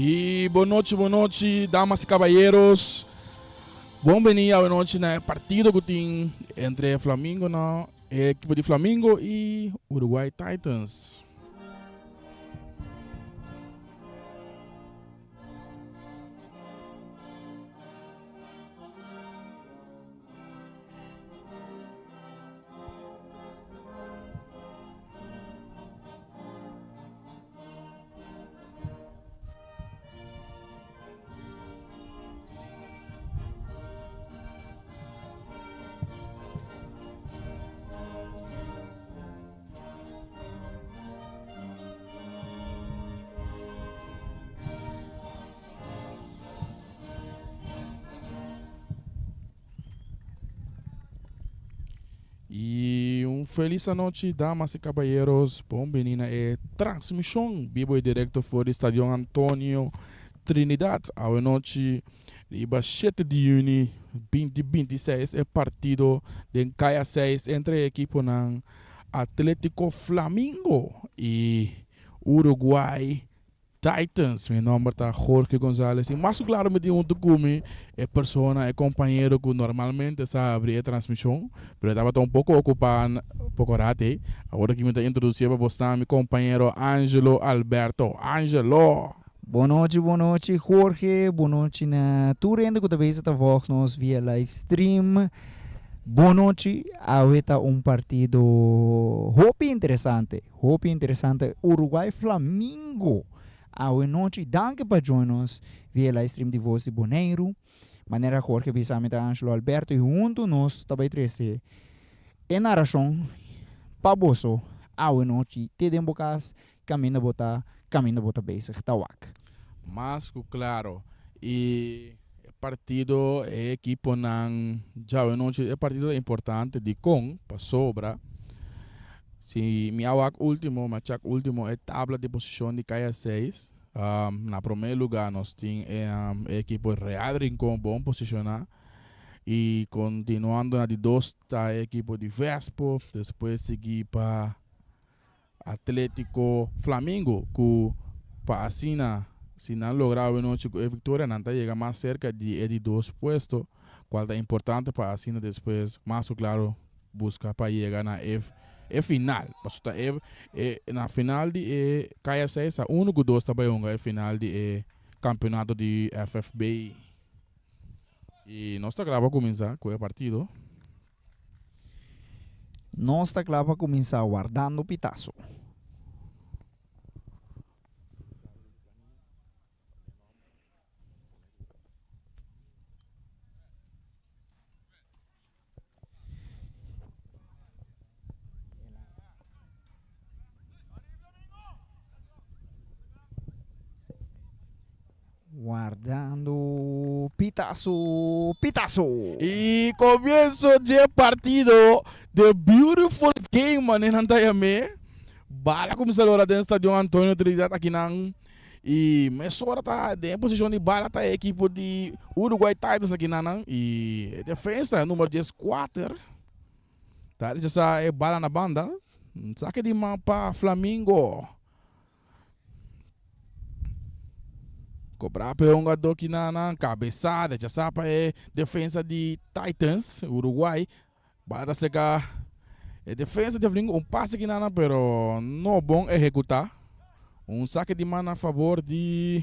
Y bon nochi, bon nochi, damas y caballeros. Bon beni awe nochi na e partido cu tin entre Flamingo na e equipo di Flamingo y Uruguay Titans. Y un feliz anochi, damas y caballeros. Bon bini na e transmisión vivo y directo for di Stadion Antonio Trinidad. Awe nochi, riba 7 di juni 2026, e partido den Kaya 6 entre e equiponan Atletico Flamingo y Uruguay Titans, mi nomber ta Jorge Gonzalez y mas cu claro mi tin hunto cu mi e persona, e compañero cu normalmente sa abri e transmision, pero e tabata un poco ocupa poco rato ey. Awor aki mi ta introduci pa bosnan mi compañero Angelo Alberto. Angelo! Bon nochi, bon nochi Jorge, bon nochi na tur hende cu ta bezig ta volg nos via live stream. Bon nochi, awe ta un partido hopi interesante. Hopi interesante Uruguay Flamingo awe nochi danki pa join nos via e live stream di Voz di Boneiru. Manera Jorge bisa mi ta Angelo Alberto y hunto nos ta bay trece e narashon pa boso awe nochi te den bo cas caminda bo ta caminda bo ta bezig ta wak. Mas cu claro y e partido e equiponan djawe nochi e partido ta importante dicon pasobra Si mi a wak ultimo, mi a chak ultimo e tabla di posishon di Kaya seis. Na promé lugá nos tin e ekipo Real Rincon bon posishoná i kontinuando na di dos ta e ekipo di Vespo, despues sigui pa Atletico Flamingo ku pa asina si nan logra awenochi ku e viktoria nan ta yega mas serka di e di dos puesto kual ta importante pa asina despues mas ku klaro buska pa yega na e e final. Pasobra ta e e na final di e Kaya seis ta uno ku dos ta bai hunga e final di e kampeonato di FFB. I nos ta kla pa kuminsá ku e partido. Nos ta kla pa kuminsá wardando pitaso. Wardando pitazo, pitazo. Y comienzo dje partido, the beautiful game manera nan ta yam'é. Bala cuminsa lora den Stadion Antonio Trinidad akinan. Y mesora ta den posicion di bala ta e ekipo di Uruguay Titans akinan y e defensa numero 14 ta rechasa e bala na banda. Sake di man pa Flamingo. Cobra pa e hungador kinan cabeza rechasa pa e defensa di Titans Uruguay. Bala ta seka e defensa di Flamingo un pase kinan pero no bon ehecuta. Un sake di man na favor di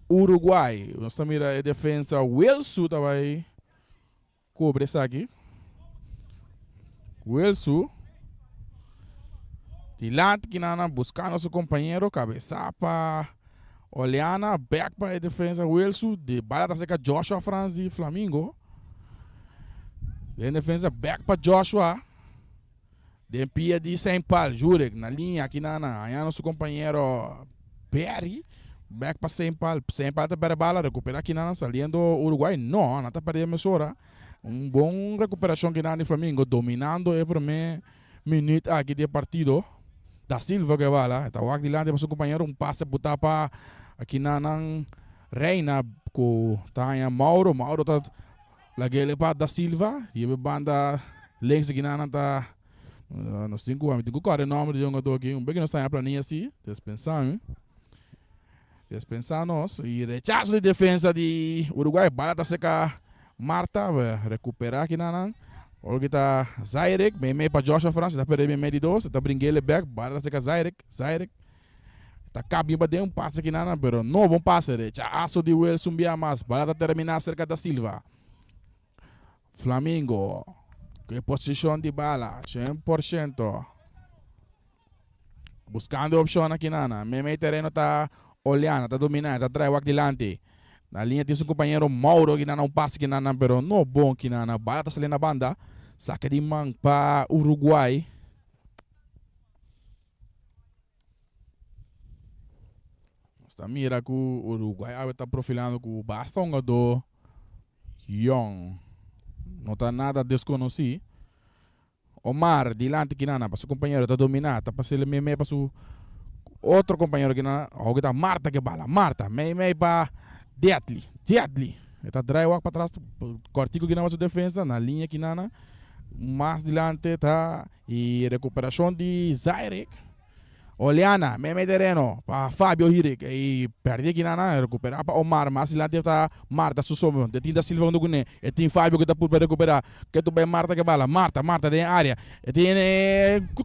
Uruguay. Nos ta mira e defensa Wilsu ta bay cobra esaki. Wilsu dilanti kinan buscando su compañero cabeza pa Oleana back pa e defensa Wilsu di bala ta seka Joshua Frans di Flamingo. Den defensa back pa Joshua. Den pia di Saint Paul, Jurek na liña aki na na hañando su compañero Berry. Back pa Saint Paul. Saint Paul ta perde bala, recupera aki na saliendo Uruguay. No, nan ta perde mesora. Un bon recuperacion ki nan di Flamingo, dominando e prome minuut aki di e partido. Da Silva ku e bala, e ta wak dilanti pa su compañero, un pase buta pa aki na nan Reina ku ta haña Mauro. Mauro ta Lagele pa Da Silva, riba e banda links aki nan ta nos tin ku mi tin ku kòrda e nòmber di e hungadó aki, un bek nos ta haña plania si, despensá mi. Despensa nos y rechazo di defensa di Uruguay. Bala ta seca Marta, recupera aki nan. Ora ki ta Zairek, meimei pa Joshua Frans, ta perde meimei di dos, ta bringele back, bala ta seca Zairek, Zairek ta kap bien pa den, un pase aki nan, pero no bon pase, rechazo di Wilson bia mas, bala ta termina cerca da Silva. Flamingo, ku posicion di bala, 100%. Buscando opcion aki nana. Meimei tereno ta Oliana, ta domina, ta draai wak dilanti. Na linea tin su compañero Mauro aki nana, un pase aki nana, pero no bon aki nana. Bala ta sali na banda. Saca di man pa Uruguay. Nos ta mira cu Uruguay awe ta profilando cu basta hungador young. No ta nada desconoci. Omar dilanti kinana pa su compañero ta domina, ta pasele mei mei pa su otro compañero kinana, awor ta Marta ke bala, Marta mei mei pa Deadly, Deadly e ta draai wak patras kortico kinana pa su defensa na linea kinana mas dilante ta y recuperacion di Zairek. Oleana, meimei tereno pa Fabio Hirik y perdi ekinana, recupera pa Omar, mas dilanti ta Marta su sombra, de tin da Silva hunto cune, e tin Fabio cu ta purba recupera, ketu bay Marta ke bala, Marta, Marta den area, e tin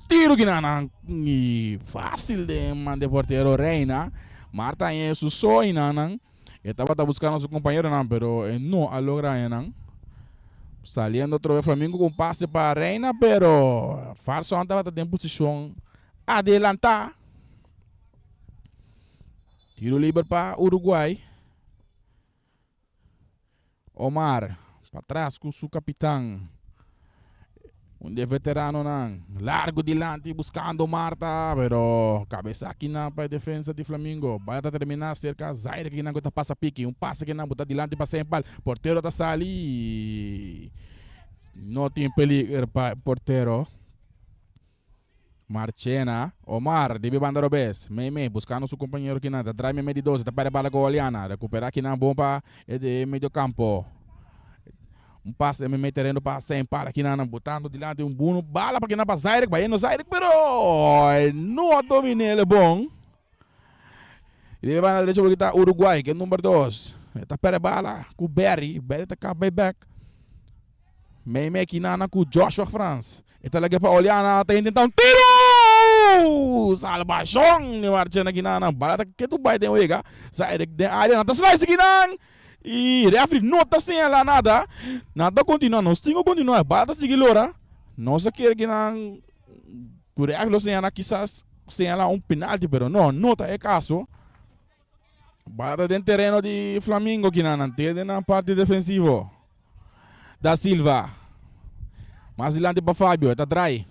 tiro kinana y facil den man de portero Reina, Marta haña su so enanan, e tabata buscando su compañeronan pero e no a logra haña nan. Saliendo otro vez Flamingo con pase pa Reina, pero Farson tabata den posicion adelanta. Tiro liber pa Uruguay. Omar patras cu su capitan. Un de veteranonan largo dilanti buscando Marta, pero cabeza akinan pa e defensa di Flamingo. Bala ta termina cerca Zaire kinan cu ta pasa piki. Un pase kinan bo ta dilanti pa Sempal. Portero ta sali. No tin peligro pa portero. Marchena, Omar, dibi banda robes. Mei mei buscando su compañero kinan. Ta draai mei mei di 12. Ta perde bala cu Oliana. Recupera kinan bon pa e de medio campo. Un pase den meimei tereno pa Sem para kinan botando dilanti un bunu bala pa kinan pa Zairek bayendo Zairek pero no a domin'e bon. Y debe banda derecho porque ta Uruguay ke number 2. E ta perde bala ku Berry, Berry ta kap bay back. Meimei kinana ku Joshua Frans. E ta lage pa Oliana ta intenta un tiro! Salvacion di Marchena kinana. Bala ta ketu bay den wega. Zairek den area nan ta slice kinan. Y refri no ta señala nada. Nan ta continua, nos tin cu continua. E bala ta sigui lora. Nos a kere ki nan cu refri lo señala kisas señala un penalti, pero no, no ta e caso. Bala ta den tereno di Flamingo kinan, nan te den nan parti defensivo. Da Silva. Mas dilanti pa Fabio, e ta draai.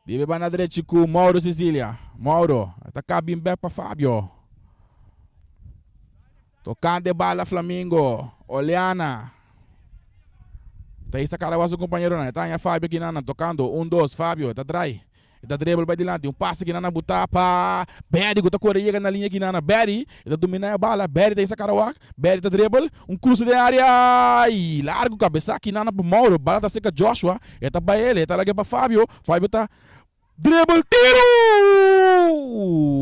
Bibe banda drechi cu Mauro Cecilia. Mauro ta cabin bek pa Fabio. Tocante bala Flamingo. Oleana. Ta isa cara su compañero nan. Ta haña Fabio kinan tocando. Un, dos. Fabio ta draai. E ta dribble bay dilanti. Un pase kinan a buta pa Berry cu ta core yega na linea kinan. Berry e ta domina e bala. Berry ta isa cara wak. Berry ta dribble. Un cruce den area. Y largo cabeza kinan pa Mauro. Bala ta cerca Joshua. E ta bay el. E ta laga pa Fabio. Fabio ta dribble. Tiro!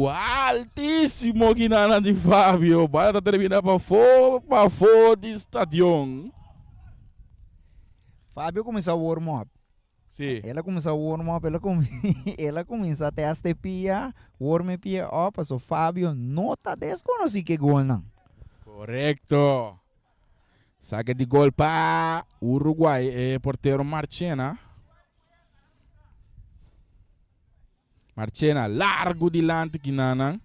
Altisimo kinan di Fabio. Bala ta termina pafo pafo di stadion. Fabio cuminsa warm up. Sí. El a kuminsá warm up, el a kum el a kuminsá test e pia, warm e pia up, paso Fabio no ta deskonosí ke golnan. Korekto. Sake di gol pa Uruguay, e portero Marchena. Marchena largu dilanti kinanan.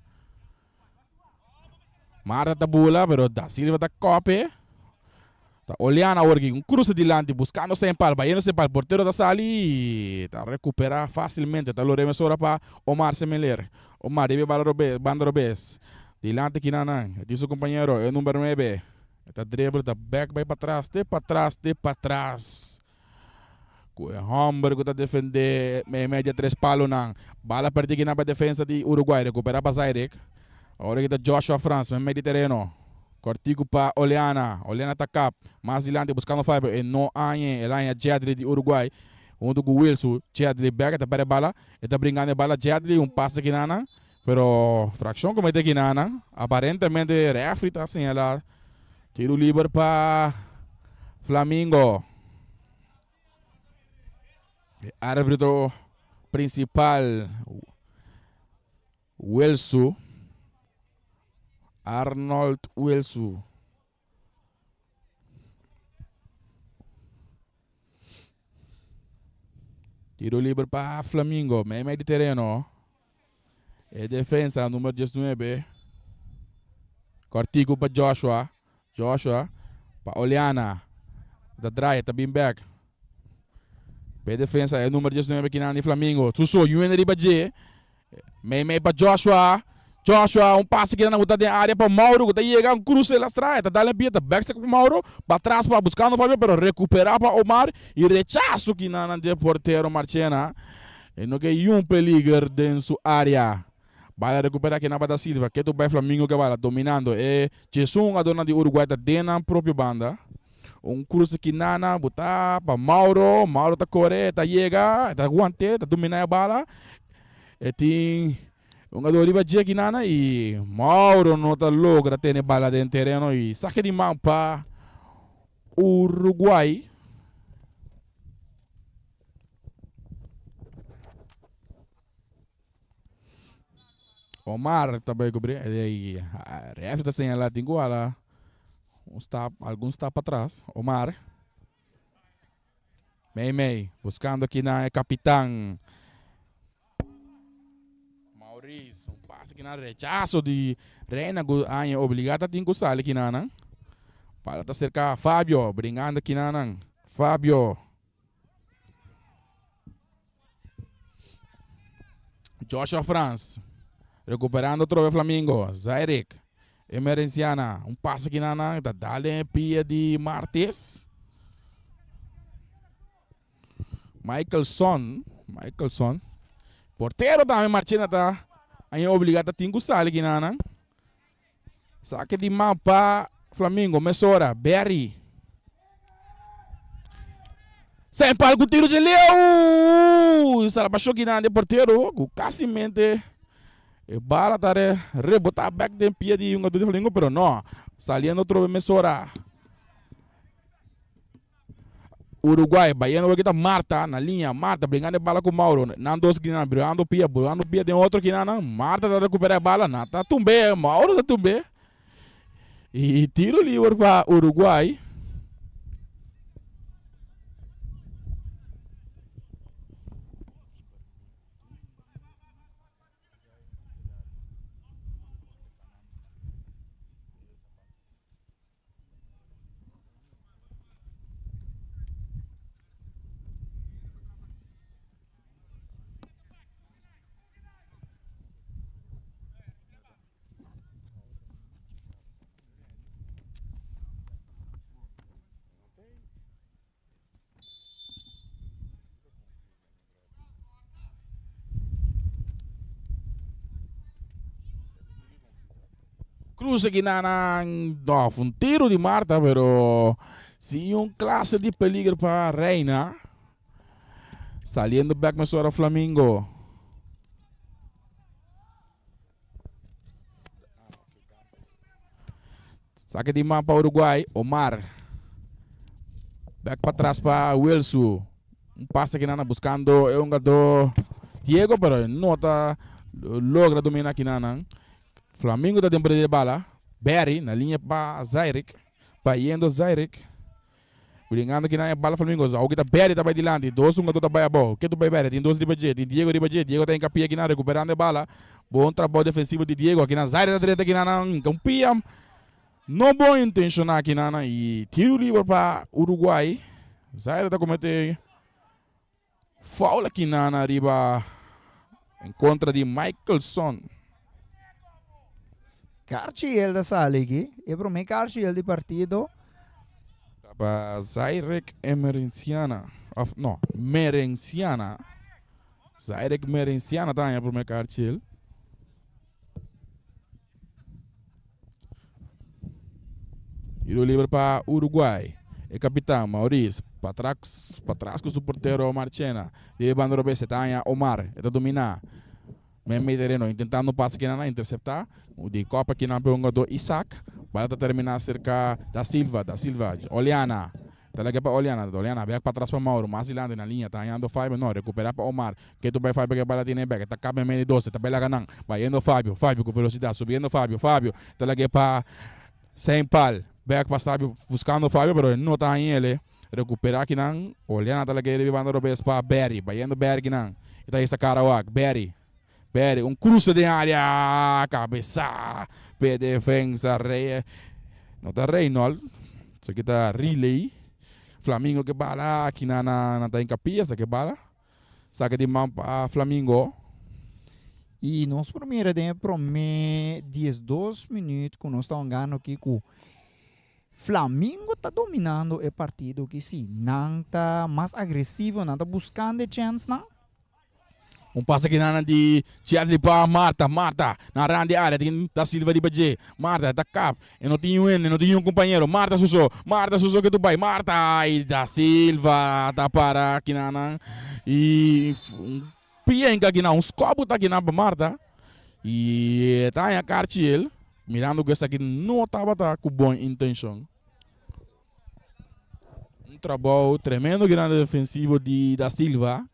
Marta ta bula, pero Da Silva ta kope. Ta Oliana awor aki, un cruce dilanti, buscando Sempal, bayendo Sempal, portero ta sali, ta recupera facilmente, ta lora mesora pa Omar Semeler. Omar debe bala robes, banda robes. Dilanti kinanan, e tin su compañero, e number 9. E ta dribble, ta back bay patras, te patras, te patras. Ku e homber ku ta defende meimei di e tres palonan. Bala perdi kinan pa defensa di Uruguay. Rekupera pa Zairek. Awor aki ta Joshua Frans meimei di tereno. Kortiku pa Oleana. Oleana ta kap. Mas dilanti buskando Fabio. E no añ'e. El aña Jedley di Uruguay. Huntu ku Wilsu. Jedley bek e ta perde bala. E ta bringando e bala Jedley. Un pase kinana. Pero frakshon ku mete kinanan, aparentemente refri ta señalá tiru liber pa Flamingo. E árbitro prinsipal Wilsu, Arnold Wilsu. Tiro liber pa Flamingo, mei mei di tereno. E defensa numero 19. Kortiku pa Joshua. Joshua pa Oliana. Ta draai, ta bin bek. Pe defensa e numero 19 kinan di Flamingo. Suso, yuende riba dje. Mei mei pa Joshua. Joshua, un pase kinan ku ta den área pa Mauro ku ta yega, un kruse lastra, e ta dal en pia, ta bèk pa Mauro, pa tras pa buskando Fabio, pero rekuperá pa Omar i rechaso kinan dje portero Marchena. E no ke yun peliger den su área. Bala rekuperá kinan pa Da Silva, ketu bai Flamingo ke bala dominando e djesun hungadornan di Uruguay ta den nan propio banda. Un kruse kinana bo ta pa Mauro, Mauro ta kore, e ta yega, e ta want'é, ta dominá e bala. E tin un gador riba dje kinana i Mauro no ta logra tene bala den tereno i sake di man pa Uruguay. Omar ta bai kubri i ref ta señala tin ku hala un stap algun stap patras. Omar. Mei mei, buscando akinan e capitan Maurice, un pase kinan rechazo di Reina cu aña obliga ta tin cu sali kinanan. Bala ta cerca Fabio, bringando kinanan. Fabio. Joshua Frans, recuperando otro vez Flamingo. Zairik, Emerenciana, un pase kinanan ta dal den e pia di Martes. Michaelson, Michaelson. Portero tambe Marchena ta aña obliga ta tin ku sali kinanan. Sake di man pa Flamingo mesora Berry. Zijn pal ku tiro dje leu. Salbashon kinan de portero ku kasimente e bala ta rebota bek den pia di hungador di Flamingo pero no. Saliendo otro mesora. Uruguay, bayendo wak ta Marta na liña. Marta bringando e bala ku Mauro. Nan dos kinan brigando pia, brigando pia den otro kinanan. Marta ta recupera e bala, nan ta tumbe, Mauro ta tumbe. I tiro liber pa Uruguay. Cruz aki na nan no, un tiro di Marta, pero sin un clase di peligro pa Reina. Saliendo back mesora Flamingo. Saque di man pa Uruguay, Omar. Back pa tras pa Wilsu. Un pase kinana buscando e hungador Diego, pero no ta logra domina kinana. Flamingo ta den poder de bala. Barry na linea pa Zairik. Bayendo Zairik. Bringando kinan e bala Flamingo. Awo kita Barry ta bay dilanti. Dos hungador ta bay abou. Ke tu bay Barry? Tin dos riba dje. Tin Diego riba dje. Diego ta hincapia kinan recuperando e bala. Bon trabou defensivo di Diego. Akinan Zaire ta drenta kinan. Un pia no bon intenciona kinan y tiro liber pa Uruguay. Zaire ta comete foul akinan ariba en contra di Michelson. Karchi el ta sali aki. E prome karchi el di partido. Pa Zairek Emerenciana. Of no, Merenciana. Zairek Merenciana ta haña prome karchi el. Tiro liber pa Uruguay. E kapitan Maurice patras, patras ku su portero Marchena. Riba e banda robes e ta haña Omar. E ta dominá. Meimei tereno intentando pasa kinan a intercepta. Di copa kinan pe hungador Isaac. Bala ta termina cerca Da Silva. Da Silva, Oliana. Ta laga pa Oliana. Oliana bek patras pa Mauro. Mas dilanti na liña ta hañando Fabio. No, recupera pa Omar. Ketu bay Fabio ke bala tiene bek. E ta kap meimei di dos. E ta bay laga nan. Bayendo Fabio. Fabio ku velocidad. Subiendo Fabio. Fabio ta lag'e pa Saint Paul. Bek pa Sabio buscando Fabio pero e no ta hañ'ele. Recupera kinan. Oliana ta lag'e riba e banda robes pa Berry. Bayendo Berry kinan. E ta hisa cara wak. Berry. Berry. Un cruce den area. Cabeza p'e defensa. Rey. No ta Reynold. Esaki ta Riley. Flamingo ke bala. Kinan nan ta hincapia. Esaki bala. Saka di man pa Flamingo. I nos por mira den e prome 12 minuut ku nos ta hungando aki ku Flamingo ta dominando e partido aki si. Nan ta mas agresivo, nan ta buskando e chènsnan. Un pase kinan di Chadley pa Marta, Marta na rand di area tin Da Silva riba dje, Marta ta kap e no tin un hende, no tin un kompañero, Marta su so, Marta su so ke tu bai, Marta y Da Silva ta para kinanan y un pienka kinan, un skòp ku ta kinan pa Marta y e ta haña karchi el mirando ku esaki no tabata ku bon intenshon. Un trabou tremendo kinan defensivo di Da Silva.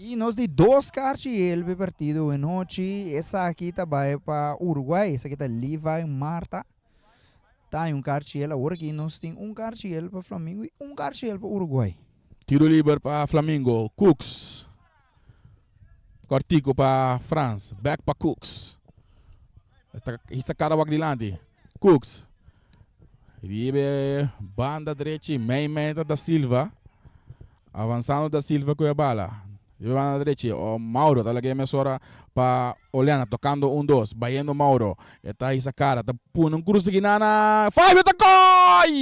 I nos di dos karchi el pe partido anochi. Esaki ta bai pa Uruguay. Esaki ta Levi Marta. Ta hay un karchi el. Awor aki nos tin un karchi el pa Flamingo i un karchi el pa Uruguay. Tiro liber pa Flamingo. Cooks. Kortico pa Frans. Back pa Cooks. Ta hisa kara wak dilanti. Cooks. Riba banda drechi mei mei ta Da Silva. Avansando Da Silva ku e bala. Riba banda drechi o Mauro ta laga e mesora pa Oleana tokando un dos. Bayendo Mauro. E ta hisa kara ta pone un krus aki nana. Fabio ta koi!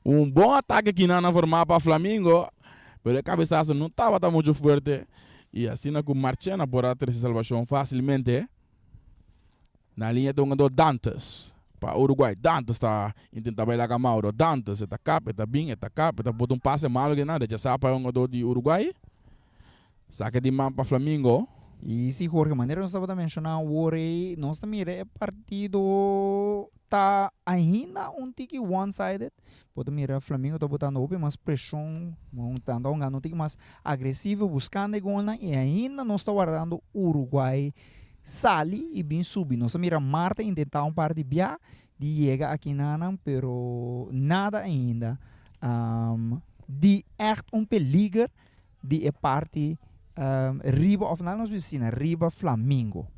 Un bon atake aki nana forma pa Flamingo. Pero e kabesaso no tabata mucho fuerte. I asina ku Marchena por a trese salbashon fasilmente. Na liña ta hungador Dantes pa Uruguay. Dantes ta intenta bai laga Mauro. Dantes e ta kap, e ta bin, e ta kap, e ta bota un pase malo ke nan rechasá pa e hungador di Uruguay. Sake di man pa Flamingo. I si Jorge, manera nos tabata menshoná awor ei, nos ta mira e partido ta ainda un tiki one sided. Bo ta mira Flamingo ta botando hopi mas preshon, nan ta hungando un tiki mas agresivo buskando e golnan i ainda nos ta wardando Uruguay sali i bin subi. Nos a mira Marta intentá un par di bia di yega aki nanan pero nada ainda di ègt un peliger di e parti riba òf nan nos bisina riba Flamingo.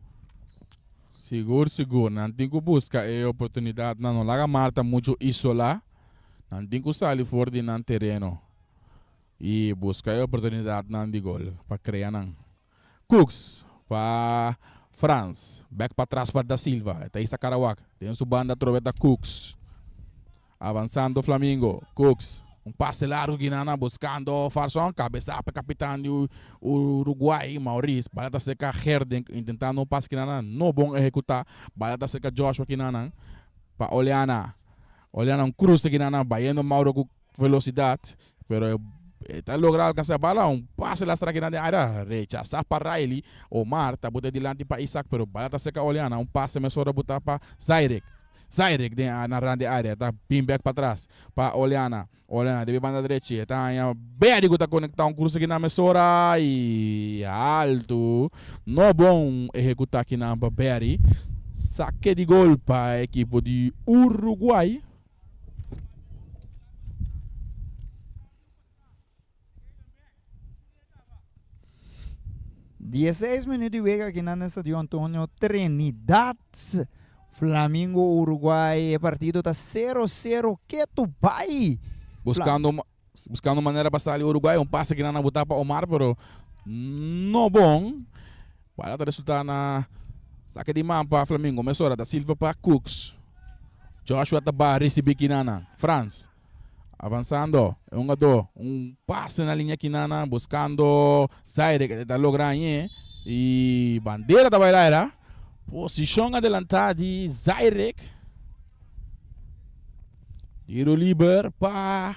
Sigur sigur nan tin ku buska e oportunidatnan no laga Marta muchu isolá nan tin ku sali for di nan tereno i buska e oportunidatnan di gol pa krea nan. Cooks pa Frans bek patras pa Da Silva e ta hisa Karawak den su banda atrobe ta Cooks avansando Flamingo Cooks un pase largo Guinana buskando Farson kabesa pa e kapitan di Uruguay Maurice bala ta serka Gerdink intentando un pase Guinana no bon ehekuta bala ta serka Joshua Guinana pa Oleana Oleana un kruse Guinana bayendo Mauro ku Velocidad, pero e ta logra alcansa e bala, un pase lastra kinan den area, rechasa pa Riley, Omar ta buta dilanti pa Isaac, pero bala ta cerca Oleana, un pase mesora buta pa Zairek, Zairek den na rand di area, ta bin bek patras pa Oleana, Oleana debe banda drechi, e ta haña Berry cu ta conecta un cruce kinan mesora y alto, no bon ehecuta kinan pa Berry, sake di gol pa ekipo di Uruguay. Dieseis minuut di wega aki na Estadio Antonio Trinidad. Flamingo Uruguay e partido ta sero sero ketu bai. Buscando buscando manera pa sali Uruguay un pase kinan a buta pa Omar pero no bon. Bala ta resulta na sake di man pa Flamingo mesora da Silva pa Cooks. Joshua ta ba ricibi Kinana. Frans avansando e hungador un pase na linea Kinana buscando Zaire que ta logra añe y bandera ta bai laira. Posicion adelanta di Zaire. Tiro liber pa.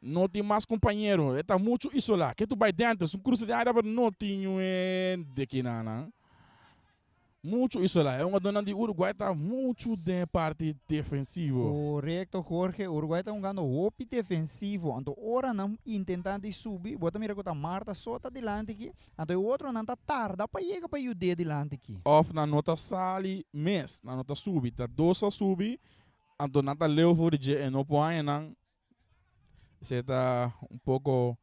No tin mas compañero, e ta mucho isola. Ke tu bay denter, un cruce den area pero no tin un hende kinanan. Mucho isola. E hungadornan di Uruguay ta mucho den parti defensivo. Korekto Jorge, Uruguay ta hungando hopi defensivo, anto ora nan intenta di subi, bo ta mira ku ta Marta so ta dilanti aki, anto e otronan ta tarda pa yega pa yud'é dilanti aki. Of nan no ta sali mes, nan no ta subi, ta dos a subi, anto nan ta leu for di dje e no por haña nan. Esei ta un poko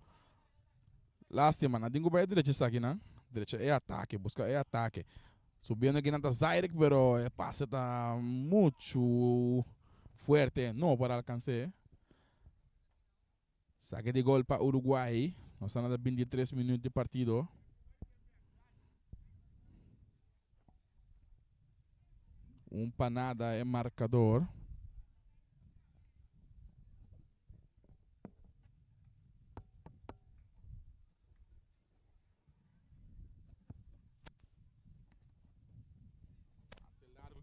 lastima. Nan tin ku bai drecha esakinan. Drecha e atake, buska e atake. Subiendo akinan ta Zairek pero e pase ta muchu fuerte no por alkans'é. Sake di gol pa Uruguay. Nos ta na 23 minuut di partido. Un pa nada e marcador.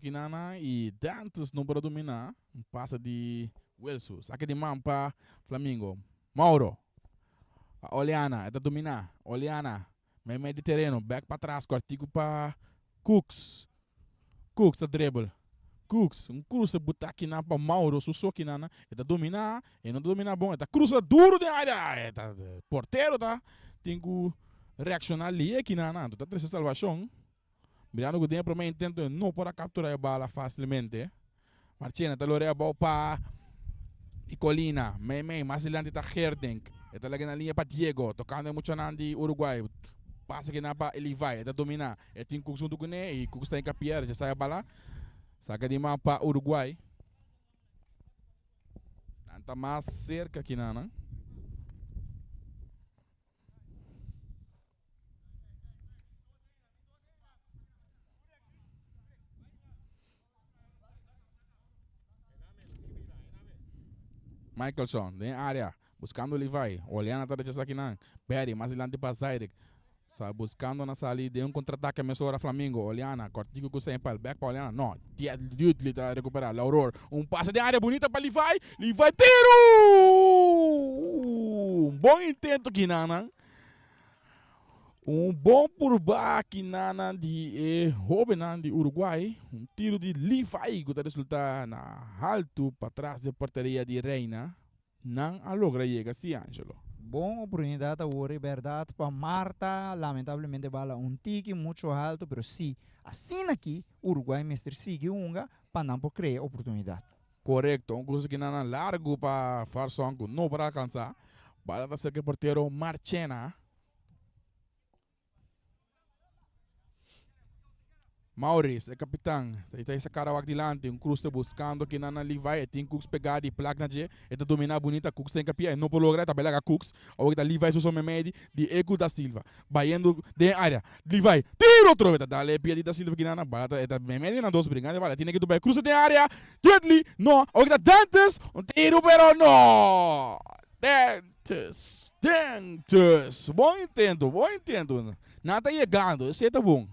Kinana y Dantes no por a domina. Un pase di Wilson. Saque di man pa Flamingo. Mauro. A Oleana. E ta domina. Oleana. Meimei di tereno, bek patras kòrtiku pa Cooks. Cooks ta dribble. Cooks, un krusa buta kinan pa Mauro, su so kinan. E ta dominá, e no ta dominá bon, e ta krusa duru den área. E ta, portero ta tin ku reakshoná lihe kinan. Anto ta trese salbashon. Mirando ku den e promé intento e no por a kapturá e bala fásilmente. Marchena ta lorea abou pa Nicolina. Meimei, mas dilanti ta Geerdink. E ta laga na liña pa Diego, tokando e muchanan di Uruguay. Pasa kinan pa Levi, e ta dominá. E tin Cooks huntu kuné i Cooks ta hinkapié, rechasá e bala. Saka di man pa Uruguay. Nan ta mas serka kinan. Michelson den area buscando Levi. Oleana ta rechaza kinan. Berry mas dilanti pa Zairik. Sa buscando na sali den un contraataque mesora Flamingo. Oleana cortico cu Sempel. Back pa Oleana. No. Dudley ta recupera. Lauror. Un pase den area bunita pa Levi. Levi tiro! Un bon intento kinan. Un bon purba kinanan di e hobennan di Uruguay. Un tiro di Levi ku ta resulta na haltu patras di e porteria di Reina. Nan a logra yega si, Angelo. Bon oportunidat awor e bèrdat pa Marta. Lamentablemente bala un tiki mucho haltu pero si asina aki Uruguay mester sigui hunga pa nan por krea oportunidat. Korekto, un krusa kinanan largu pa Farson ku no por alkansa. Bala ta serka e portero Marchena. Maurice, e kapitan, ta ita hisa kara wak dilanti, un kruse buskando kinan na Levi, e tin Cooks pegá di plak na dje, e ta dominá bunita, Cooks ta hinkapia, e no por logra, e ta bai laga Cooks, awor ta Levi su so meimei di di Eku da Silva, bayendo den área, Levi, tiro otro, e ta dal e pia di da Silva kinan na bala, e ta meimei di nan dos brinkando e bala, e tine ke bai kruse den área, Dudley, no, awor ta Dentes, un tiro pero no! Dentes, Dentes, bon intento, bon intento. Nan ta yegando, esei ta bon.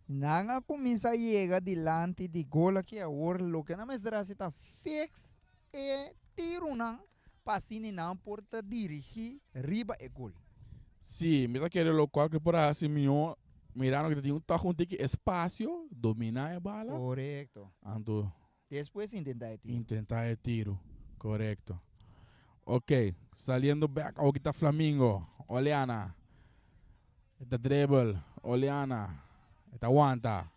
Nan a kuminsá yega dilanti di gol aki awor loke nan mester hasi ta fix e tirunan pa asina nan por ta dirigí riba e gol. Sí, mi ta kere lokual ku por a hasi mihó mirando ku ta tin un tòg un tiki espasio, dominá e bala. Korekto. Anto Despues intentá e tiru. Intentá e tiru, korekto. Ok, saliendo bek awor ta Flamingo. Oleana. E ta dribble. Oleana. E ta wanta.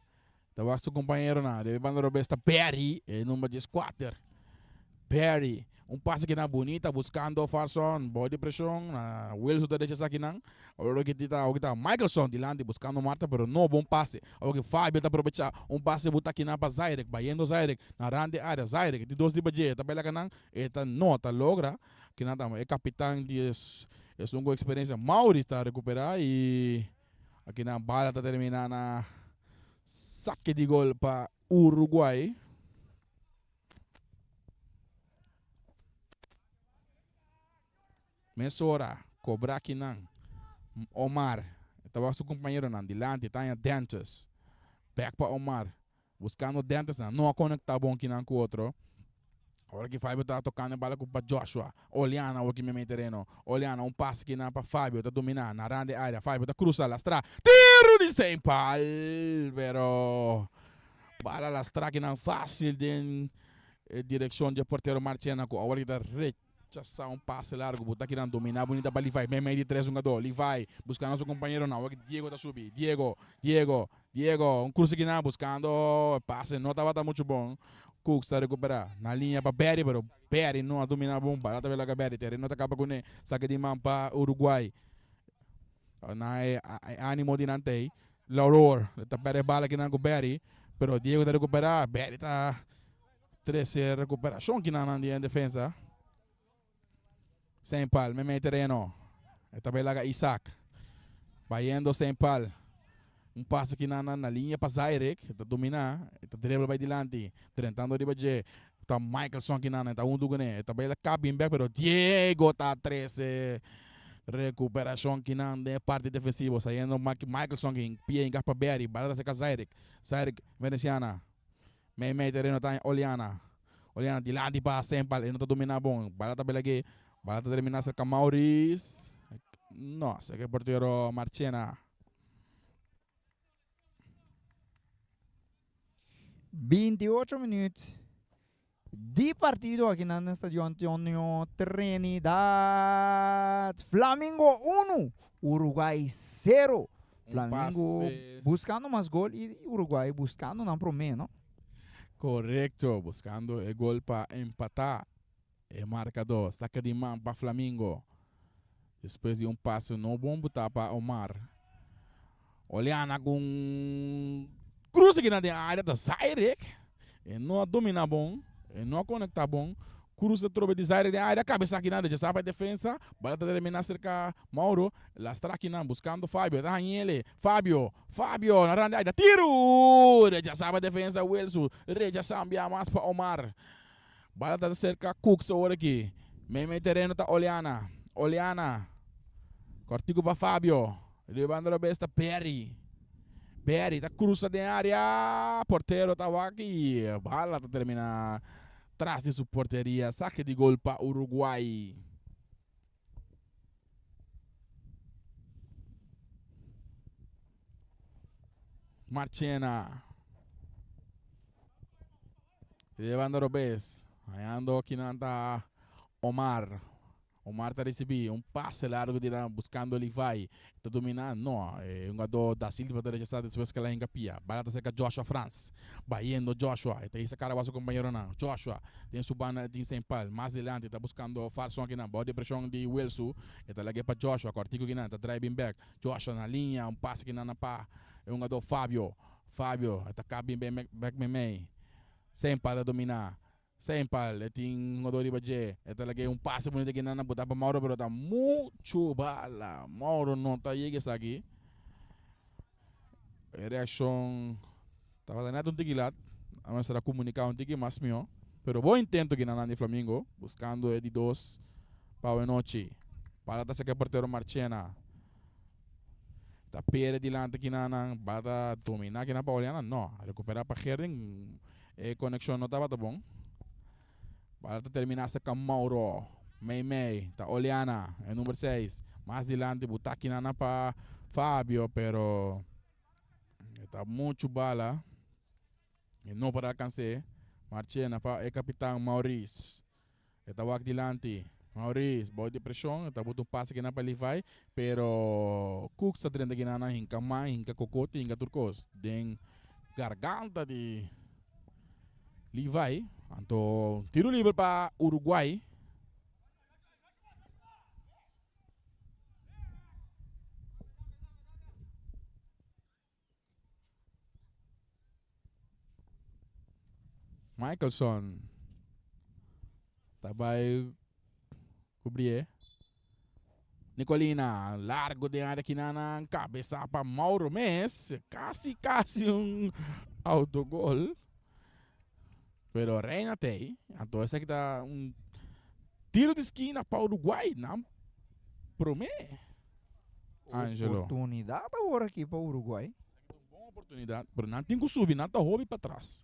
E ta wak su kompañeronan. Riba e banda robes ta Perry, e number dieskuater. Perry. Un pase kinan bunita buskando Farson. Bou di preshon. Na Wilson ta decha esakinan. Awor ki ta awor ki ta Michelson dilanti buskando Marta pero no bon pase. Awor ki Fabio ta aprobecha un pase buta kinan pa Zairek bayendo Zairek na rand di area. Zairek di dos riba dje e ta baila kanan e ta no ta logra kinan ta e kapitan di esun ku eksperensia Maurice ta rekupera i akinan bala ta termina na sake di gol pa Uruguay. Mesora, kobra kinan. Omar, e tabata su kompañeronan dilanti, ta haña Dentes. Bèk pa Omar, buskando Dentes, nan no a konektá bon kinan ku otro. Ora ki Fabio ta tocando e bala cu pa Joshua. Oliana awor ki meme tereno. Oliana un pase ki na pa Fabio ta domina na rand e area. Fabio ta cruza lastra. Tiro di Saint Paul! Pero bala lastra ki nan facil den e direccion dje portero Marchena cu awor ki ta rechasa un pase largo. Buta ki nan domina bunita pa Levi. Meme di tres hungador. Levi buscando su compañeronan. Awor ki Diego ta subi. Diego, Diego. Diego, un cruce kinan buscando e pase no tabata mucho bon. Cooks ta recupera na liña pa Berry pero Berry no a domina bon. Bala ta bela Berry, tereno ta caba cune. Saque di man pa Uruguay. Na e animo di nan tey. Lauror ta perde bala kinan cu Berry pero Diego ta recupera. Berry ta trece recuperacion kinan nan di en defensa. Sempal meimei tereno. E ta bay laga Isaac. Bayendo Sempal. Un pase ki nan na liña pa Zairek. E ta domina. E ta dribble bay dilanti. Drentando riba dje. Ta Michaelson ki nan. E ta huntu kuné. E ta bay la bin bek pero Diego ta trese recuperacion ki nan den e parti defensivo. Sayendo Michaelson ki pia hinka pa Berry. Bala ta seka Zairek. Zairek Veneciana. Meimei tereno ta Oliana. Oliana dilanti pa Sempal. E no ta domina bon. Bala ta belag'é. Bala ta termina serka Maurice. No, serka e portero Marchena. 28 minuut di partido aki na Estadio Antonio Trinidad. Flamingo 1, Uruguay 0. Flamingo buscando mas gol y Uruguay buscando nan prome, no? Correcto, buscando e gol pa empata e marcador. Saca di man pa Flamingo. Despues di un pase no bon buta pa Omar. Oleana cu un cruce aki na den area ta Zairek. E no a domina bon, e no a conecta bon. Cruz ta trobe di Zairek den area, cabeza aki nan rechasa pa e defensa. Bala ta termina cerca Mauro. Lastra aki nan buscando Fabio, ta hañele. Fabio, Fabio na rand di area, tiru! Rechasa pa e defensa Wilsu. Rechasa un bia mas pa Omar. Bala ta cerca Cooks awor aki. Meimei tereno ta Oleana. Oleana. Cortico pa Fabio. Riba banda robes ta Perry. Perry ta cruza den area. Portero ta wak y bala ta termina tras di su porteria. Saque di gol pa Uruguay. Marchena. Riba banda robes. Hallando kinan ta Omar. Omar ta ricibi un pase largo di nan buscando Levi. Ta domina? No. E hungador Da Silva ta rechasa despues cu el a hinca pia. Bala ta cerca Joshua Frans. Bayendo Joshua. E ta hisa cara wak su compañeronan. Joshua den su banda tin Sempal. Mas dilanti ta buscando Farson akinan. Bao di presion di Wilsu. E ta lag'e pa Joshua. Cortico akinan ta draai bin bek. Joshua na liña. Un pase akinan na pa e hungador Fabio. Fabio e ta kap bin bek memey. Sempal ta domina. Sempal e tin hungador riba dje. E ta lag'e un pase bunita kinan na bota pa Mauro pero ta muchu bala. Mauro no ta yega esaki. E reaccion tabata net un tiki lat. A mester a comunica un tiki mas miho. Pero bon intento kinan di Flamingo buscando e di dos pa awe nochi. Bala ta saca e portero Marchena. Ta pere dilanti kinanan, bala ta domina kinan pa Oleana, no. Recupera pa Gerding, e conexion no tabata bon. Bala ta termina cerca Mauro. Mei mei, ta Oleana, e number 6. Mas dilanti buta kinanan pa Fabio, pero e ta mucho bala. E no por alcans'é. Marchena pa e capitan Maurice. E ta wak dilanti. Maurice, bou di presion, e ta buta un pase kinan pa Levi, pero Cooks ta drenta kinan nan hinka man, hinka kokoti, hinka tur kos den garganta di Levi. Anto tiro liber pa Uruguay. Michelson ta bai kubrié. Nicolina largo den área kinanan kabesa pa Mauro mes. Kasi kasi un autogol. Pero Reina tei. Anto esaki ta un tiro di skina pa Uruguay. Nan promé. Angelo. Oportunidad awor aki pa Uruguay. Esaki ta un bon oportunidad, pero nan tin cu subi, nan ta hopi patras.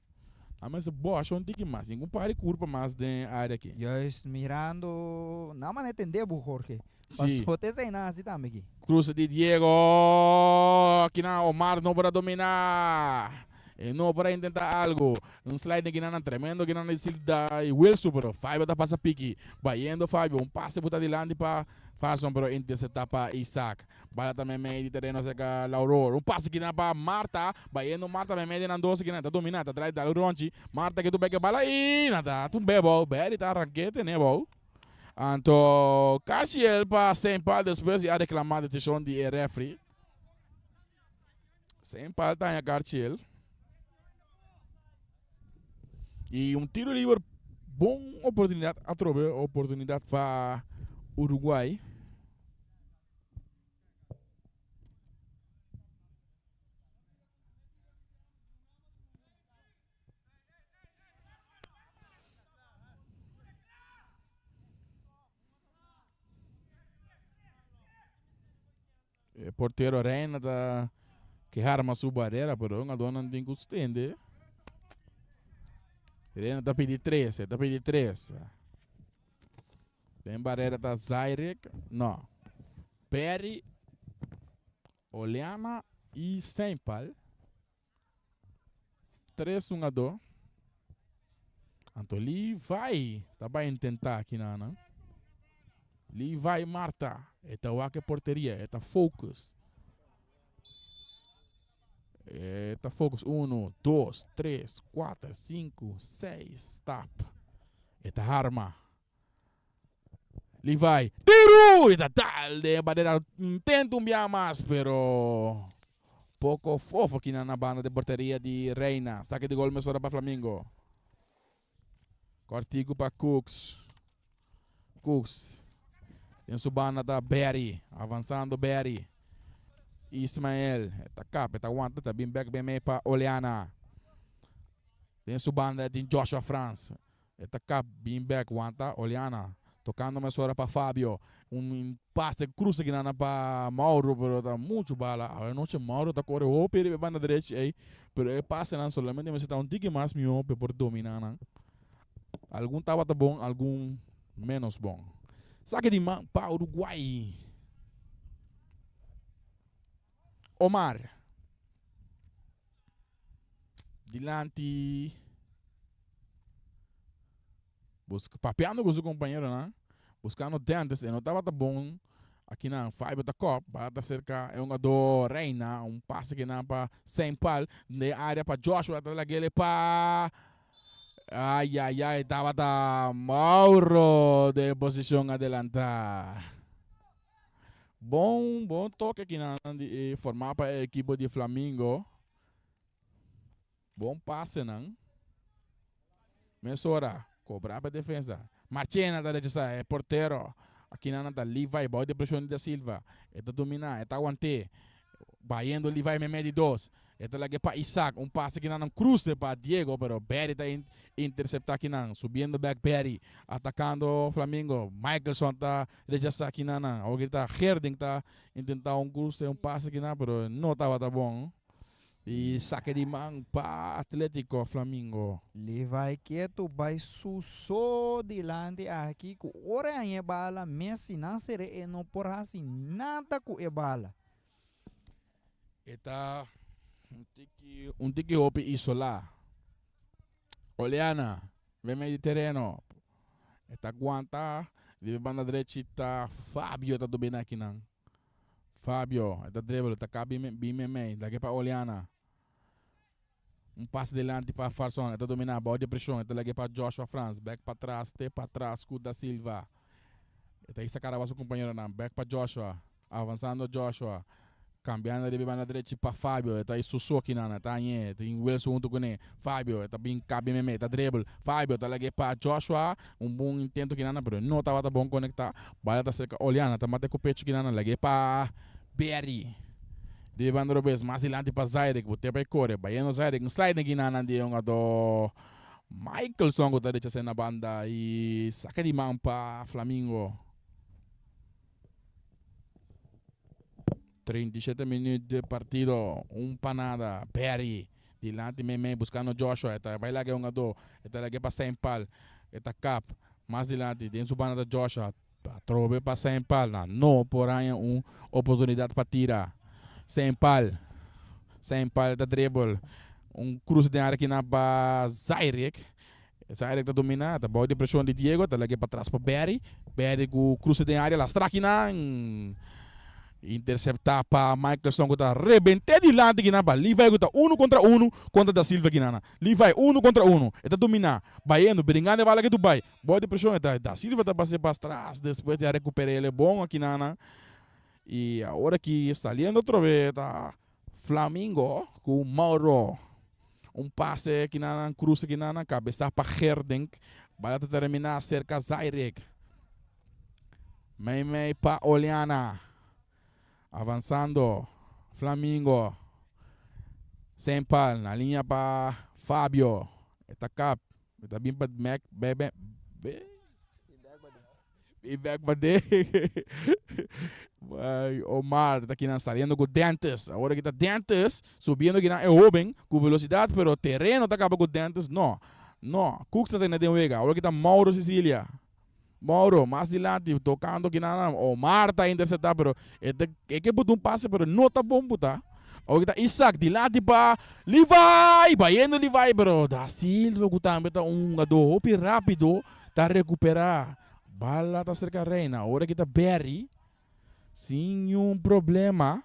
Nan mester bòsha un tiki mas. Ningun par di kurpa mas den e área aki. Juist mirando nan manera tende bo Jorge. Sí. Paso te esei nan hasi tambe aki. Cruce di Diego. Kinan Omar no por a domina. E no por a intenta algo. Un sliding kinan tremendo kinan di Silda y Wilson pero Fabio ta pasa piki. Bayendo Fabio un pase buta dilanti pa Farson pero intercepta pa Isaac. Bala ta meimei di tereno acerca Lauror. Un pase kinan pa Marta. Bayendo Marta meimei di nan dos kinan ta domina ta draai dal un ronchi. Marta ke tu bek e bala y nan ta tumbe bou. Berry ta arranke tene bou. Anto Carciel pa Saint Paul despues di a reclama decision di e refree. Saint Paul ta haña Carciel. Y un tiro liber, bon oportunidad atrobe, oportunidad pa Uruguay. E portero Reina ta kehar mas su barrera, pero un adonan tin ku stende. Reina ta pidi tres, ta pidi tres. Den barrera ta Zairik, no. Perry, Oleana y Seinpal. Tres hungadó. Anto Levi ta bai intentá aki nan nan. Levi Marta. E ta wak e porteria. E ta focus. E ta focus. Uno, dos, tres, kuater, sinku, seis. Stap. E ta harma. Levi. Tiru! E ta dal den e bandera. Intenta un bia mas, pero poko fofo kinan na banda de porteria di Reina. Sake di gol mesora pa Flamingo. Kortiku pa Cooks. Cooks. Den su banda ta Berry. Avansando Berry. Ismael. E ta kap, e ta wanta, ta bin bek ben mee pa Oleana. Den su banda tin Joshua Frans. E ta kap bin bek wanta Oliana tokando mesora pa Fabio. Un pase cruce kinana pa Mauro pero ta mucho bala. Awe noche Mauro ta kore hopi riba e banda derechi ey pero e pasenan solamente mester ta un tiki mas miho pa e por domina nan. Algun tabata bon algun menos bon. Sake di man pa Uruguay. Omar. Dilanti Busca, papiando cu su compañeronan, buscando dentes, e no tabata bon. Aki nan, Fabio ta kop, bala ta cerca e hungador Reina, un pase ki nan pa Saint Paul, den area pa Joshua, ta lagele pa Ay, ay, ay, tabata Mauro den posicion adelanta. Bon, bon toque ki nan di e forma pa e ekipo di Flamingo. Bon pasenan. Mesora, cobra pa defensa. Marchena ta rechasa e portero. Aki nan ta Levi bou di presion di Da Silva. E ta domina, e ta aguante. Bayendo Levi meimei di dos. E ta lag'e pa Isaac. Un pase kinan un cruce pa Diego, pero Barry ta intercepta kinan. Subiendo back Barry. Atacando Flamingo. Michelson ta rechasa kinan. Awor ki ta Gerding ta intenta un cruce, un pase kinan, pero no tabata bon. Y saque di man pa Atletico Flamingo. Levi ketu bai su so dilanti aki ku ora e haña e bala mes si nan sere e no por hasi nada ku e bala. E ta un tiki un tiki hopi isolá. Oleana den medio di tereno. E ta guanta riba e banda drechi ta Fabio ta domina akinan. Fabio e ta dribble ta ka bin bin meimei lag'e pa Oleana. Un pase dilanti pa Farson e ta domina bou di presion e ta lag'e pa Joshua Frans bek patras te patras ku Da Silva. E ta hisa kara pa su kompañeronan bek pa Joshua avansando Joshua kambiando riba e banda drechi pa Fabio e ta su so kinan e ta hañ'e tin Wilson huntu kuné Fabio e ta bin ka bin meimei e ta dribble Fabio ta lag'e pa Joshua un bon intento kinan pero no tabata bon konekta Bala ta serka Oliana ta mate ku pechu kinan lag'e pa Berry di banda robes mas dilanti pa Zairik bo te pa e kore bayendo Zairik un slide kinan di e hungador Michelson ku ta rechas'é na banda i saka di man pa Flamingo. 37 minuut di partido un pa nada Berry. Dilanti meimei buskando Joshua. E ta bai laga e hungadó. E ta lag'é pa Saint-Paul. E ta kap. Mas dilanti den su banda ta Joshua. Atrobe pa Saint-Paul. Nan no por haña un oportunidat pa tira. Saint-Paul. Saint-Paul ta dribble. Un krus den área kinan pa Zairek. Zairek ta dominá. Ta bou di preshon di Diego. Ta lag'é patras pa Barry. Barry ku kruse den área. Lastra kinan. Interseptá pa Michelson ku ta rebent'é dilanti kinan pa Levi ku ta unu kontra unu kontra Da Silva kinan. Levi unu kontra unu. E ta dominá. Bayendo. Bringando e bala ke Dubai. Bou di preshon e ta Da Silva ta pas'é pas tras despues di a rekuper'é el e bon akinana. I awor aki saliendo atrobe ta Flamingo ku Mauro. Un pase akinana, un krus akinana, kabesá pa Gerdink. Bala ta terminá serka Zairek. Meimei pa Oliana. Avansando Flamingo. Sempal na liña pa Fabio. E ta kap. Mi ta bin pa mek be be be Bin bek pa de Omar ta kinan saliendo ku Dentes. Awor aki ta Dentes subiendo kinan e hoben ku velosidat pero tereno ta kaba ku Dentes no. No, Cooks ta tene den wega. Awor aki ta Mauro Sicilia. Mauro mas dilanti tokando kinan Omar ta intercepta pero e ta e ke buta un pase pero no ta bon buta. Awor ta Isaac dilanti pa Levi! Bayendo Levi pero Da Silva ku tambe ta un hungadó hopi rápido ta rekuperá. Bala ta serka Reina. Awor aki ta Berry sin niun problema.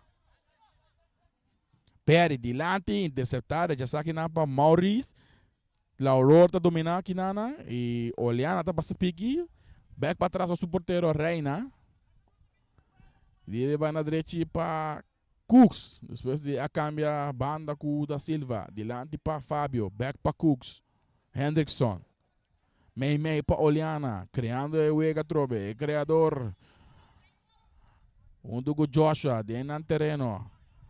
Berry dilanti interseptá rechasá kinan pa Maurice. Lauror ta dominá kinana i Oleana ta pasa piki bèk patras pa su portero Reina. Debe banda drechi pa Cooks. Despues di a kambia banda ku Da Silva. Dilanti pa Fabio. Bèk pa Cooks. Hendrickson. Mei mei pa Oleana. Kreando e wega atrobe. E kreador. Huntu ku Joshua den nan tereno.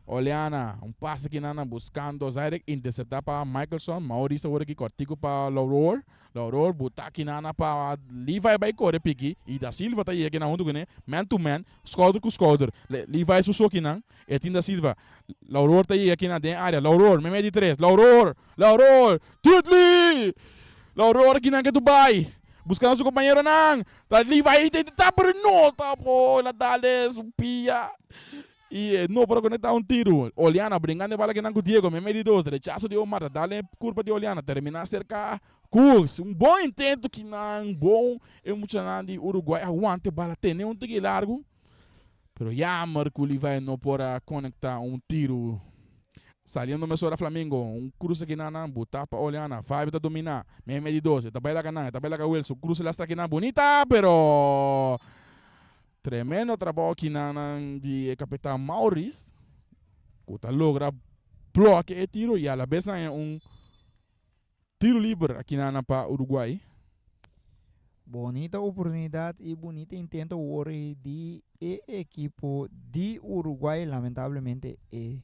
Oleana, un pase kinan buskando Zairek interseptá pa Michelson. Maurice awor aki kòrtiku pa Lauror. Lauror buta kinan pa Levi bai kore piki i Da Silva ta yega kinan huntu kuné man to man, skouder ku skouder. Levi su so kinan, e tin Da Silva. Lauror ta yega kinan den área. Lauror, meimei di tres. Lauror! Lauror! Dudley! Lauror kinan ke Dubai. Buskando su kompañeronan. Ta Levi ta intentá pero no ta por. El a dal su pia. I e no por a konektá un tiru. Oliana bringando e bala kinan ku Diego. Meimei di dos. Rechaso di Omar ta dal den kurpa di Oliana. Terminá serka Cooks. Un bon intento kinan. Bon e muchanan di Uruguay a wanta e bala tene un tiki largu. Pero jammer ku Levi no por a konektá un tiru. Saliendo mesora Flamingo, un kruse kinan nan butá pa Oliana. Fabio ta dominá. Meimei di dos. E ta bai laga nan. E ta bai laga Wilson. Kruse lastra kinan bunita pero tremendo trabou kinan di e kapitan Maurice ku ta logra blokia e tiro i alabes haña un tiro liber akinan pa Uruguay. Bonita oportunidad y bonita intento awor di e ekipo di Uruguay. Lamentablemente e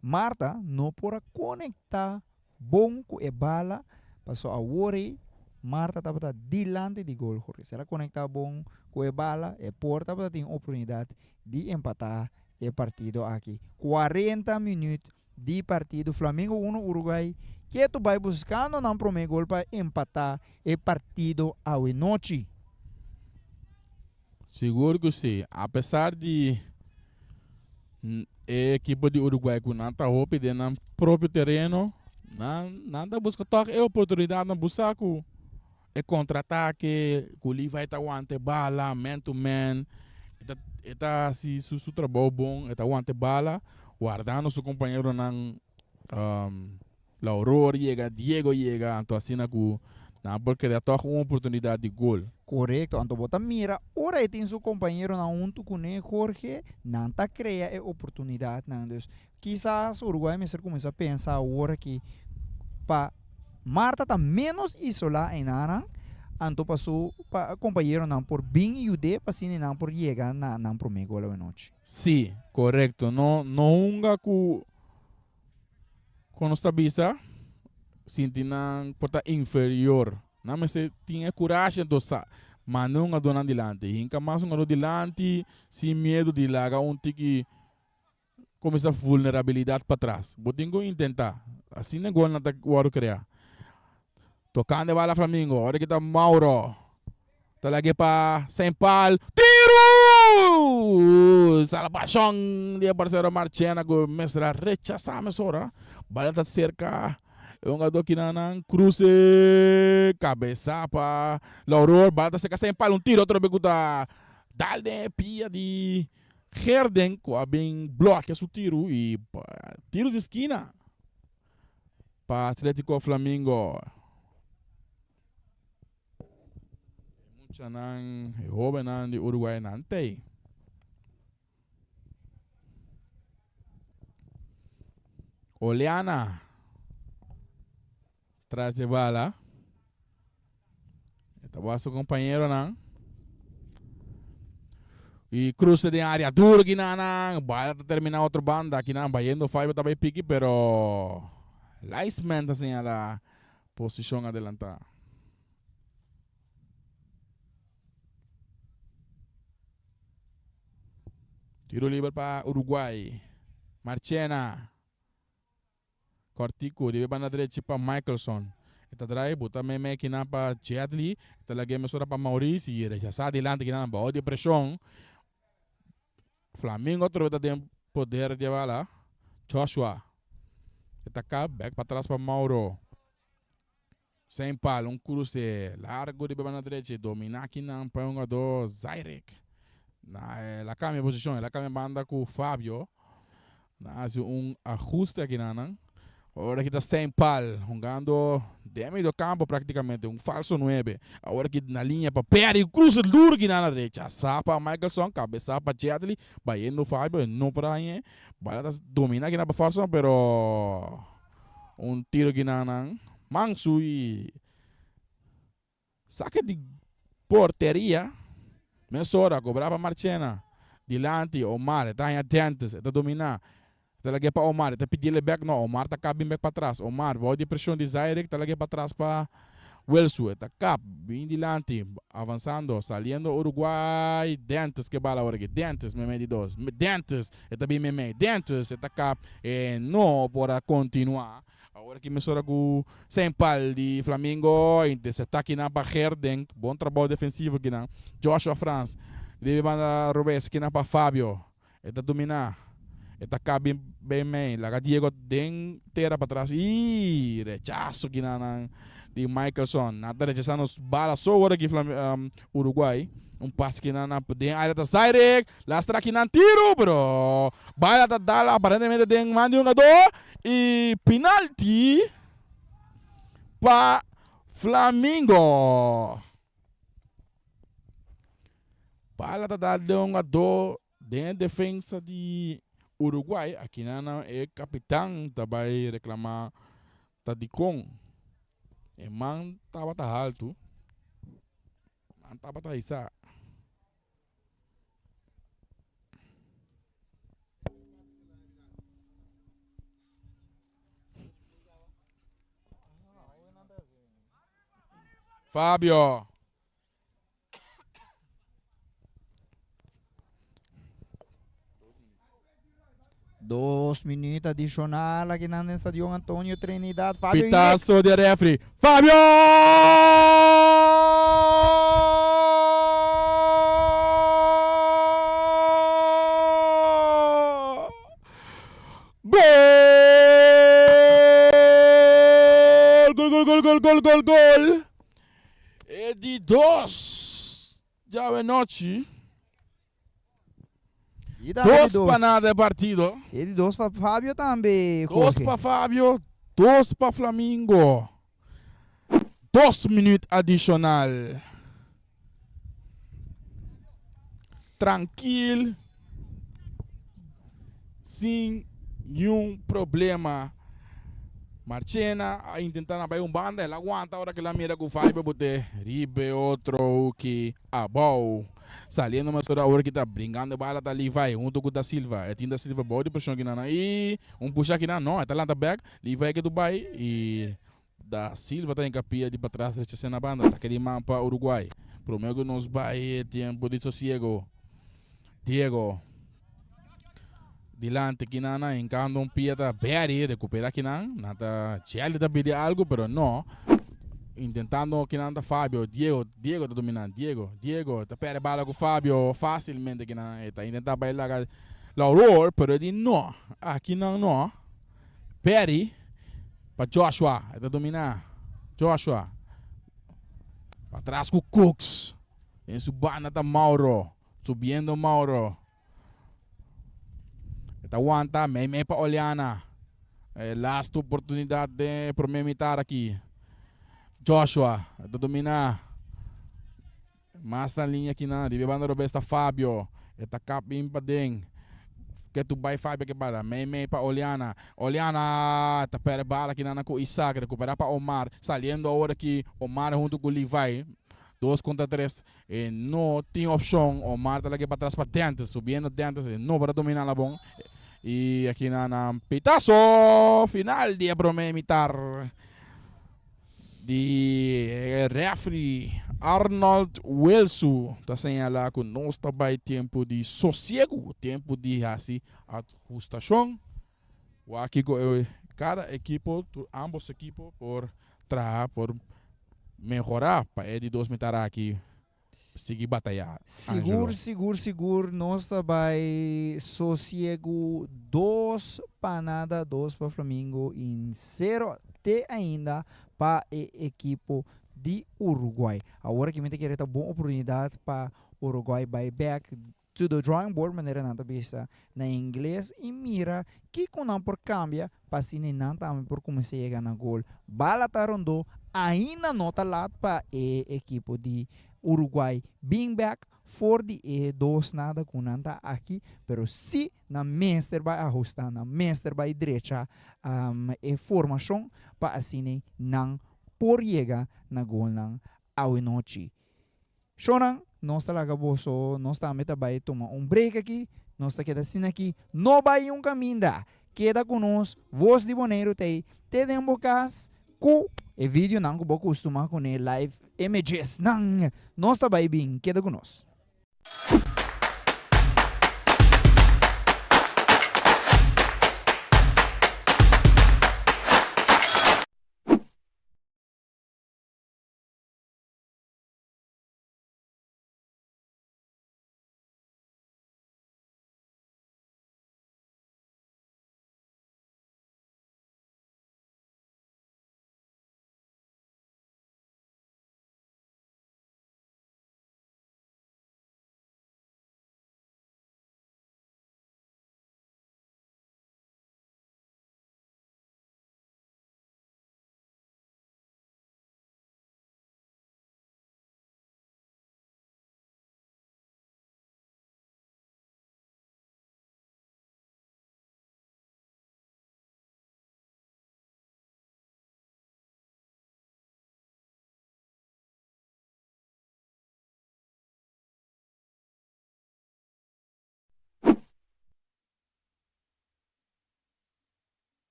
Marta no por a conecta bon cu e bala paso awor ei Marta tabata dilanti di gol Jorge. Si el a conecta bon cu e bala e por tabata tin oportunidad di empata e partido aki. 40 minuut di partido Flamengo 1 Uruguay ketu bai buscando nan prome gol pa empata e partido awe nochi. Sigur cu si, apesar di e ekipo di Uruguay cu nan ta hopi den nan propio tereno, nan nan ta busca toch e oportunidadnan busa cu e contraataque, cu Levi ta wanta e bala man to man, e ta e ta haci su su trabou bon, e ta wanta e bala wardando su compañeronan Lauror yega, Diego yega, anto asina cu nan por crea toch un oportunidad di gol. Corecto, anto bo ta mira ora e tin su compañeronan hunto cune Jorge, nan ta crea e oportunidadnan. Dus kisas Uruguay mester cuminsa pensa awor aki pa Marta ta menos isola enanan, anto pa su pa compañeronan por bin yud'e pa asina nan por yega na nan prome gol awenochi. Si, corecto. No no hunga cu Kon nos ta bisa, sinti nan por ta inferior. Nan mester tin e kurashi anto sa manda un hungadónan dilanti. Hinka mas hungadó dilanti sin miedu di laga un tiki kuminsá vulnerabilidat patras. Bo tin ku intentá. Asina golnan ta wòrdu kreá. Tokando e bala Flamingo. Ora ki ta Mauro. Ta lag'é pa Saint Paul. Tiru! Salbashon di e portero Marchena ku mester a rechasá mesora. Bala ta serka e hungadó kinanan. Kruse kabesá pa Lauror. Bala ta serka Saint Paul. Un tiro otro be ku ta dal den e pia di Gerden ku a bin blòkia su tiru i tiru di skina pa Atletico Flamingo. E muchanan, e hobennan di Uruguay nan tei. Oleana tras e bala. E ta su compañeronan. Y cruce den área duro kinanan. Bala ta termina otro banda. Kinan bayendo Fabio ta bay piki pero linesman ta señala Posishon adelantá. Tiro liber pa Uruguay. Marchena. Cortico debe banda drechi pa Michelson. E ta draai buta meme kinan pa Jedli. E ta lag'é mesora pa Maurice y rechasá dilanti kinan bao di preshon. Flamingo atrobe ta den poder di e bala. Joshua e ta kap bek patras pa Mauro. Zijn pal, un kruse largo di banda drechi, domina kinan pa e hungadó Zairik. Na el a kambia posishon, el a kambia banda ku Fabio. Nan a hasi un ahuste akinan. Awor aki ta Saint Paul hungando den medio campo practicamente, un falso nuebe. Awor aki na linea pa Perry, cruce duro aki nan a rechasa pa Michelson, cabeza pa Jetley, bayendo Fabio, e no por hañ'e. Bala ta domina aki nan pa Forson, pero un tiro aki nan nan Mansu y Sake di porteria mesora kobra pa Marchena dilanti Omar e ta haña Dentes e ta dominá e ta lag'é pa Omar e ta pidiel e bèk no Omar ta kap bin bèk patras Omar bou di preshon di Zairik ta lag'é patras pa Wilsu e ta kap bin dilanti avansando saliendo Uruguay Dentes ke bala awor aki Dentes meimei di dos Dentes e ta bin meimei Dentes e ta kap e no por a kontinuá. Awor aki mesora ku Saint Paul di Flamingo intercepta kinan pa Gerdink. Bon trabou defensivo kinan. Joshua Frans riba e banda robes kinan pa Fabio. E ta domina. E ta kabi ben mei. Laga Diego den tera patras. Y rechaso kinan nan di Michelson. Nan ta rechasa nos bala so awor aki Uruguay. Un pas kinan nan den area ta Zairik. Lastra kinan tiro pero bala ta dal aparentemente den man di hungador. Y penalti pa Flamingo. Bala ta dal den hungador den e defensa di Uruguay. Akinan e kapitan ta bay reclama ta dikon e man tabata haltu. Man tabata hisa. Fabio. Dos minuut adicional aki nan den Stadion Antonio Trinidad. Fabio Pitazo di referee. Fabio! Gol! Gol, gol, gol, gol, gol, gol, gol! E di dos djawe nochi. Y tambe Dos pa nada e partido. E di dos pa Fabio tambe, Dos Jorge. pa Fabio, dos pa Flamingo. Dos minuut adicional. Trankil, sin niun problema. Marchena a intenta na bai un banda, el a wanta ora ke el a mira ku Fabio bote riba e otro hoki abou. Saliendo mesora awor ki ta bringando e bala ta Levi hunto ku Da Silva. E tin Da Silva bou di preshon kinan i un pusha kinan no e ta lanta bek. Levi ke Dubai i Da Silva ta hinka pia di patras rechasé na banda. Sake di man pa Uruguay. Prome ku nos bai e tiempo di sosiego. Diego. Dilanti kinan nan hincando un pia ta Berry recupera kinan nan ta Jelly ta pidi algo pero no intentando kinan ta Fabio Diego Diego ta domina Diego Diego ta perde bala cu Fabio facilmente kinan e ta intenta bay laga Lauror pero e di no akinan no Berry pa Joshua e ta domina Joshua patras cu Cooks den su banda ta Mauro subiendo Mauro. E ta wanta meimei pa Oliana. E laatste oportunidad den e prome mitar aki. Joshua e ta domina. Mas na linea kinan. Riba e banda robes ta Fabio. E ta kap bin paden. Ke tu bai Fabio ke para. Meimei pa Oliana. Oliana ta perde bala kinan ku Isaac. Recupera pa Omar. Saliendo awor aki Omar hunto ku Levi. Dos kontra tres. E no tin opcion. Omar ta lag'e patras pa Dentes. Subiendo Dentes. E no por a domina la bon. Y aki na nan pitazo final di e prome mitar di e referee Arnold Wilsu ta señala cu nos ta bay tempo di sosiego, tempo di haci ahustacion. Wak kico e cada ekipo, tur ambos ekipo por traha por mehora pa e di dos mitar aki sigui bataya. Sigur, sigur, sigur nos ta bai sosiegu dos pa nada, dos pa Flamingo y cero te ainda pa e ekipo di Uruguay. Awor aki mi ta kere ta bon oportunidad pa Uruguay bai bek To the drawing board manera nan ta bisa na ingles y mira kico nan por cambia pa asina nan tambe por cuminsa yega na gol. Bala ta rondó, ainda no ta laat pa e ekipo di Uruguay bin bek for di e dos nada cu nan ta aki, pero si nan mester bay ahusta, nan mester bay drecha e formacion pa asina nan por yega na golnan awenochi. Shownan, nos ta laga boso, nos tambe ta bai tuma un break aki, nos ta keda asina aki, no bai un kaminda, keda ku nos, Voz di Boneiru ta ei te den bo kas ku e videonan ku bo kustuma kuné live imagesnan, nos ta bai bin, keda ku nos.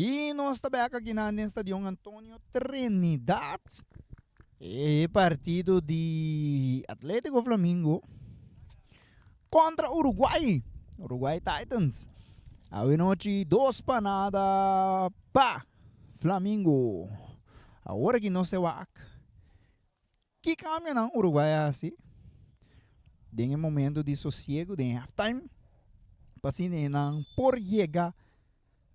I nos ta bek akinan den Stadion Antonio Trinidad. E partido di Atletico Flamingo kontra Uruguay, Uruguay Titans. Awe nochi dos pa nada pa Flamingo. Awor aki nos te wak ki kambionan Uruguay a hasi den e momento di sosiego den halftime pa asina nan por yega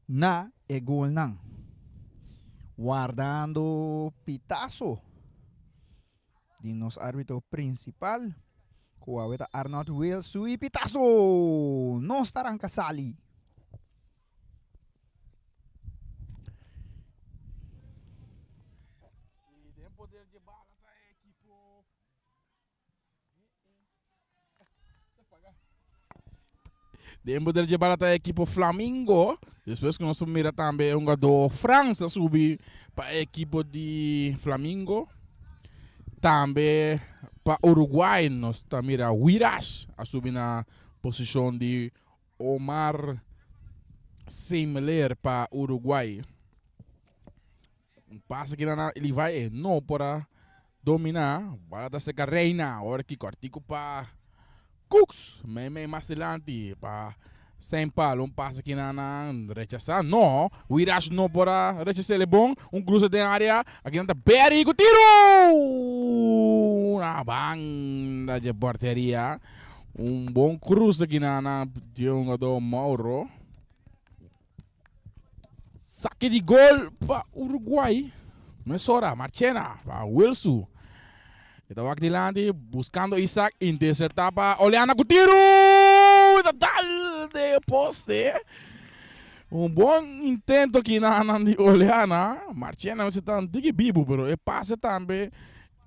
na e golnan. Wardando pitaso di nos arbitro principal cu awe ta Arnold Wilsu y pitaso! Nos ta ranca sali. Y den poder dje bala ta e equipo Den poder dje bala ta e equipo Flamingo. Despues ku nos por mira tambe e hungadó Frans a subi pa e equipo di Flamingo. Tambe pa Uruguay nos ta mira Wirash a subi na posishon di Omar Semler pa Uruguay. Un pase ki na Levi e no por a domina. Bala ta seca Reina. Ora ki cortico pa Cooks. Mei mei mas dilanti pa Saint Paul. Un pase ki na na rechasa. No. Wirash no por a rechasa el bon. Un cruce den area. Aki nan ta Berry cu tiro. Na banda dje porteria. Un bon cruce ki na na dje hungador Mauro. Sake di gol pa Uruguay. Mesora Marchena pa Wilsu. E ta wak dilanti buscando Isaac. Intercepta pa Oleana cu tiro. Ta dal de poste. Un bon intento aki na nan di Oleana. Marchena mester ta un tiki bibu pero e pase tambe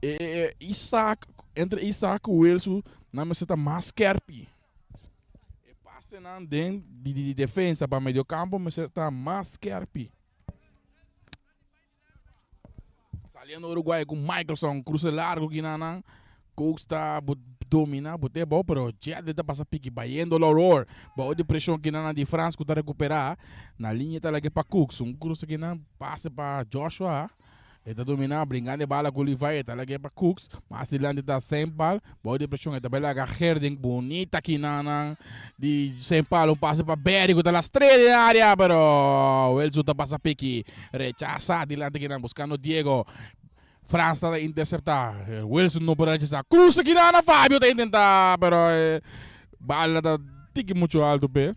e Isaac entre Isaac cu Wilsu nan mester ta mas skerpi. E pasenan den di di defensa pa mediocampo mester ta mas skerpi. Saliendo Uruguay cu Michelson, cruce largo kinanan. Cooks ta domina bote bou, pero Jedley ta pasa piki bayendo Lauror. Bou di presion kinanan di Frans cu ta recupera. Na linea ta lage pa Cooks, un cruce kinan pase pa Joshua. E ta dominá, bringando e bala ku Levi, e ta lag'é pa Cooks, mas dilanti ta Sempal, bou di preshon e ta bai laga Gerding, bunita kinanan di Sempal, un pase pa Berry ku ta lastr'é den área, pero Wilson ta pasa piki, rechasá dilanti kinan buskando Diego, Frans ta interseptá, Wilson no por a rechasá, krusa kinana, Fabio ta intentá, pero e bala ta tiki muchu altu p'e,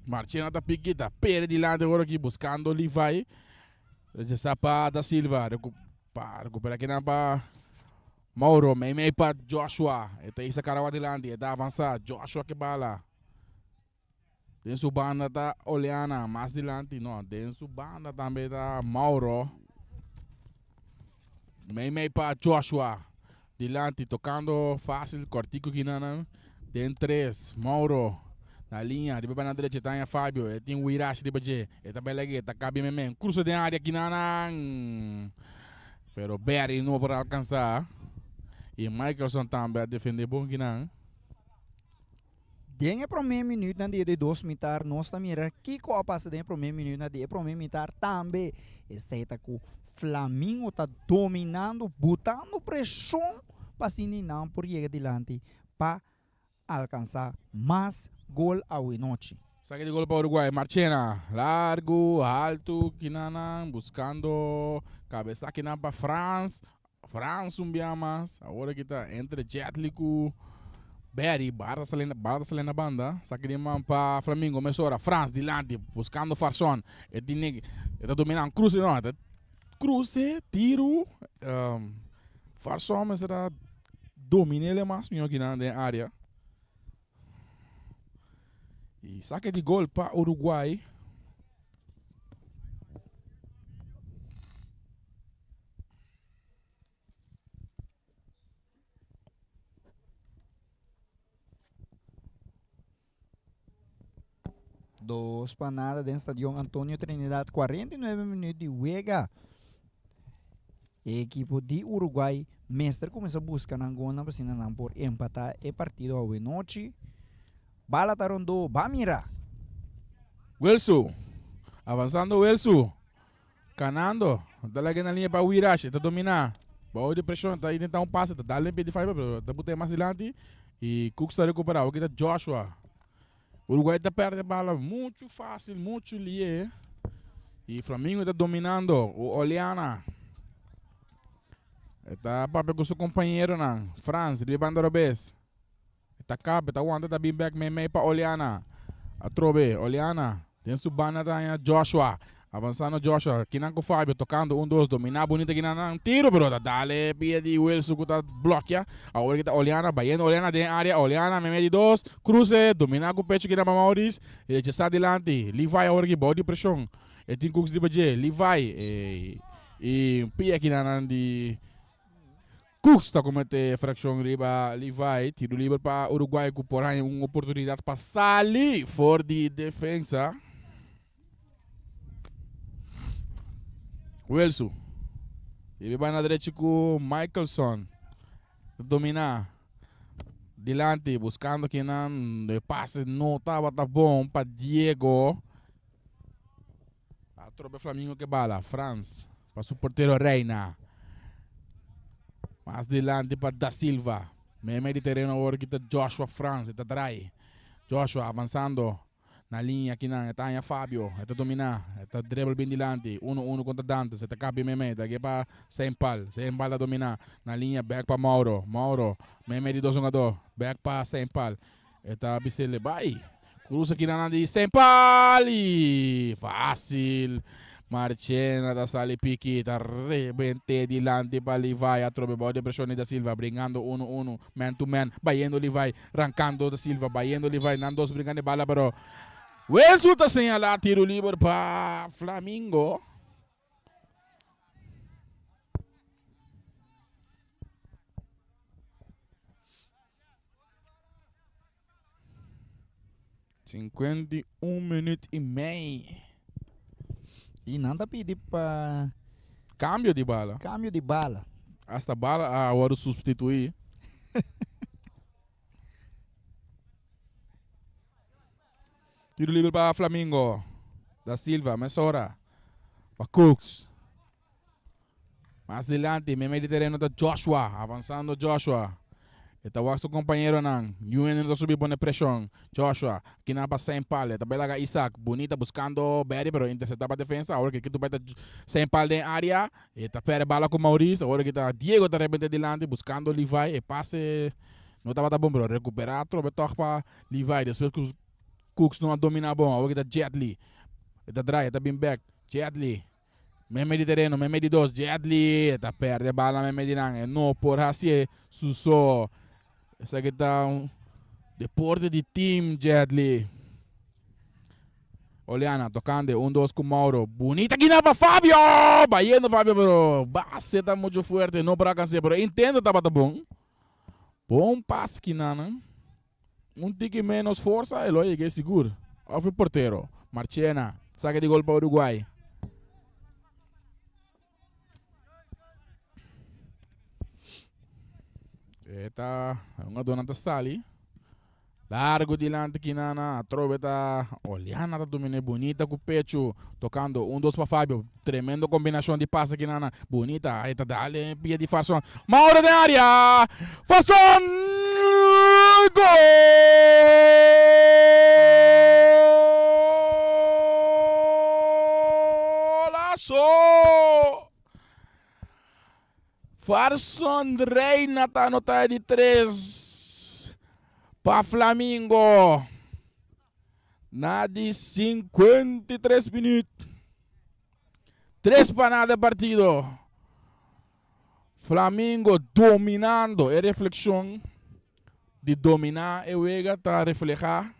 Marchena ta piki, ta pere dilanti ora aki buskando Levi. Rechasa pa Da Silva. Pa recupera kinan pa Mauro. Mei mei pa Joshua. E ta isa cara dilanti. E ta avansa. Joshua ke bala. Den su banda ta Oleana. Mas dilanti no. Den su banda tambe ta Mauro. Mei mei pa Joshua. Dilanti tocando facil cortico kinanan. Den tres Mauro na linea riba banda derecha ta haña Fabio. E tin Wirash riba dje. E ta bela ge ta cabi memen. Cruza den area kinanan. Pero Berry no por alcansa. Y Michelson tambe a defende bon kinan. Den e prome minuutnan di e di dos mitar nos ta mira kiko a pasa den e prome minuutnan di e prome mitar tambe. Esei ta ku Flamingo ta dominando, butando preshon pa asina nan por yega dilanti pa alkansa mas gol awenochi. Saki di gol pa Uruguay, Marchena, largu, haltu, kinanan, buskando kabesa kinan pa Frans, Frans un bia mas, awor aki ta entre Jetli ku Berry, bala ta sali, bala ta sali na banda, saki di man pa Flamingo mesora, Frans dilanti buskando Farson, e tin e ta domina un kruse, no, e ta kruse, tiru, Farson mester a domin'el mas mihó kinan den area. Y sake di gol pa Uruguay. Dos pa nada den Stadion Antonio Trinidad, 49 minuut di wega. E ekipo di Uruguay mester kuminsá buska nan golnan pa asina nan por empatá e partido awe nochi. Bala ta rondó, ba mira! Wilson. Avansando Welsu. Kanando. Ta laga na liña pa Wirash. E ta dominá. Bou di preshon ta intentá un pase. Ta dal den pie di Faiba pero ta bot'é mas dilanti. I Cooks ta rekuperá. Awor kita Joshua. Uruguay ta pèrdè bala muchu fásil, muchu lié. I Flamingo ta dominando. Oleana. E ta papia ku su kompañeronan. Frans riba banda robes. E ta kap, e ta wanta, ta bin bek meimei pa Oleana. Atrobe, Oleana den su banda ta haña Joshua. Avansando Joshua, kinan ku Fabio tokando un dos, dominá bunita kinan nan tiro, pero ta dale pia di Wilson ku ta blòkia. Awor ki ta Oleana, bayendo Oleana den área, Oleana meimei di dos, kruse, dominá ku pechu kinan pa Maurice, rechasá dilanti. Levi awor ki bou di preshon, e tin Cooks riba dje, Levi, i pia kinan nan di. Cooks ta comete fraccion riba Levi, tiro liber pa Uruguay cu por haña un oportunidad pa sali for di defensa. Wilsu riba banda derechi cu Michelson ta domina dilanti buscando kinan e pase no tabata bon pa Diego. Atrobe Flamingo ke bala. Frans pa su portero Reina. Mas dilanti pa Da Silva. Meimei di tereno awor kita Joshua Frans. E ta drai. Joshua avansando na liña kinan. E ta haña Fabio. E ta domina. E ta dribble bin dilanti. Uno uno kontra Dantes. E ta kapi meimei. Ta ke pa Seinpal. Seinpal ta domina. Na liña bek pa Mauro. Mauro meimei di dos hungadó. Bek pa Seinpal. E ta bis'el, Bai, cruza kinanan di Sempali! Fácil! Marchena ta sali piki, ta rebent'é dilanti pa Levi, atrobe bou di preshon di Da Silva, bringando unu unu, man to man, bayendo Levi, rankando Da Silva, bayendo Levi, nan dos bringando e bala pero Wilson ta señalá tiro liber pa Flamingo. 51 minuut y mei. Y nan ta pidi pa Cambio di bala. Cambio di bala. Hasta bala a wordo substituí. Tiro libre pa Flamingo. Da Silva, mesora. Pa Cooks. Mas dilanti, meimei di tereno ta Joshua, avansando Joshua. E ta wak su kompañeronan. Niun hende no ta subi pone preshon. Joshua, kinan pa Saint Paul. E ta bai laga Isaac. Bunita buskando Barry, pero interseptá pa defensa. Awor ke kitu bai ta Saint Paul den área. E ta pèrdè bala ku Maurice. Awor ke ta Diego ta rebent'é dilanti buskando Levi. E pase no tabata bon, pero rekuperá atrobe tòg pa Levi. Despues ku Cooks no a dominá bon. Awor ke ta Jetley. E ta draai, e ta bin bèk. Jetley. Meimei di tereno, meimei di dos, Jedli ta perde bala meimei di nan, e no por hacié su so. Esaki ta un deporte di team, Jedli. Oleana tocando un dos cu Mauro. Bunita gina pa Fabio! Bayendo Fabio, pero base ta mucho fuerte, no por alcancé, pero intento tabata bon. Bon pase kinanan. Un tiki menos forsa e lo yega sigur. Of e portero. Marchena. Saque di gol pa Uruguay. E ta un adona ta sali. Largo dilanti Kinana. Atrobe ta Oliana ta domine bonita ku pecho. Tocando un dos pa Fabio. Tremendo combinacion di pase Kinana. Bonita. Ahí ta dale pie di Farson. Mauro den área. Farson! Golazo! Farson Reina ta anota di tres pa Flamingo. Na di 53 minuut. 3-0 partido. Flamingo dominando. E reflexion di domina e wega ta refleha.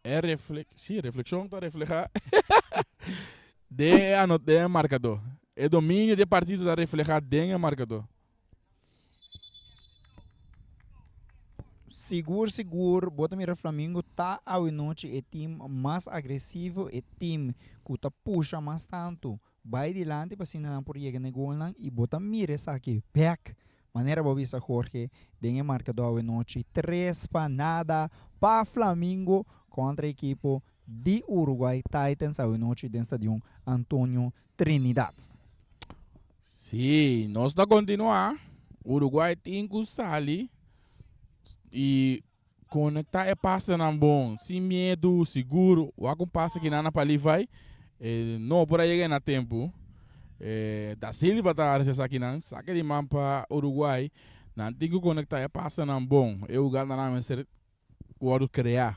E refle sí, reflexion ta refleha. den e den e marcador. E dominio di e partido ta refleha den e marcador. Sigur sigur bo ta mira Flamingo ta awe nochi e team mas agresivo, e team ku ta pusha mas tantu bai dilanti pa asina nan por yega na e golnan i bo ta mira esaki bek manera bo a bisa Jorge den e markadó awe nochi 3-0 pa Flamingo kontra ekipo. di Uruguay Titans awe nochi den Stadion Antonio Trinidad. Sí, nos ta kontinuá. Uruguay tin ku sali i konektá e pasenan bon, sin miedu, sigur. Wak un pase ki nan a pa Levi, e no por a yega na tempu. E Da Silva ta rechasá kinan, sake di man pa Uruguay. Nan tin ku konektá e pasenan bon. E hugadanan mester wòrdu kreá.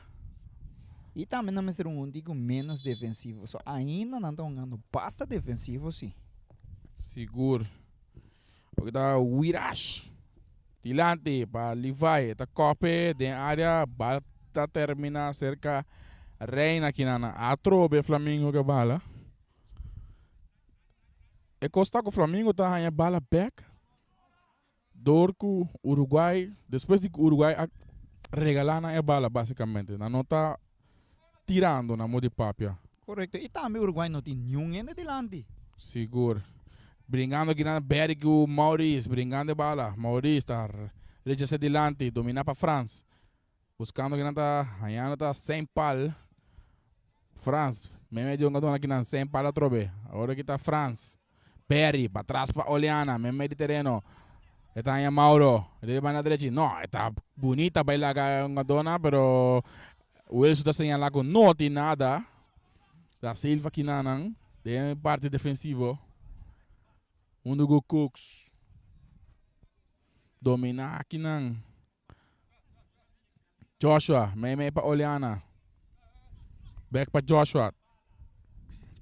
I tambe nan mester un hunti ku ménos defensivo. So ainda nan ta hungando basta defensivo si. Sigur. Oke ta Wirash. Dilanti pa Levi. E ta kòp'e den área. Bal ta terminá serka Reina kinan. Atrobe Flamingo ke bala. E kos ta ku Flamingo ta haña bala bèk. Dor ku Uruguay, despues di ku Uruguay a regalá nan e bala básicamente, nan no ta tirando na modo di papia. Korekto, i tambe Uruguay no tin niun hende dilanti. Sigur. Bringando akinan Berry ku Maurice, bringando e bala. Maurice ta rechasá dilanti, dominá pa Frans. Buscando kinan ta hañando ta Saint Paul. Frans, meme di hungadónan kinan Saint Paul atrobe. Awor aki ta Frans. Perry, patras pa Oleana, meme di tereno. E ta haña Mauro, riba banda drechi. No, e ta bunita bai laga e hungadónan, pero Wilson ta señalá ku no tin nada. Da Silva kinanan den parti defensivo. Hundu ku Cooks. Dominá kinan. Joshua, meimei pa Oleana. Bek pa Joshua.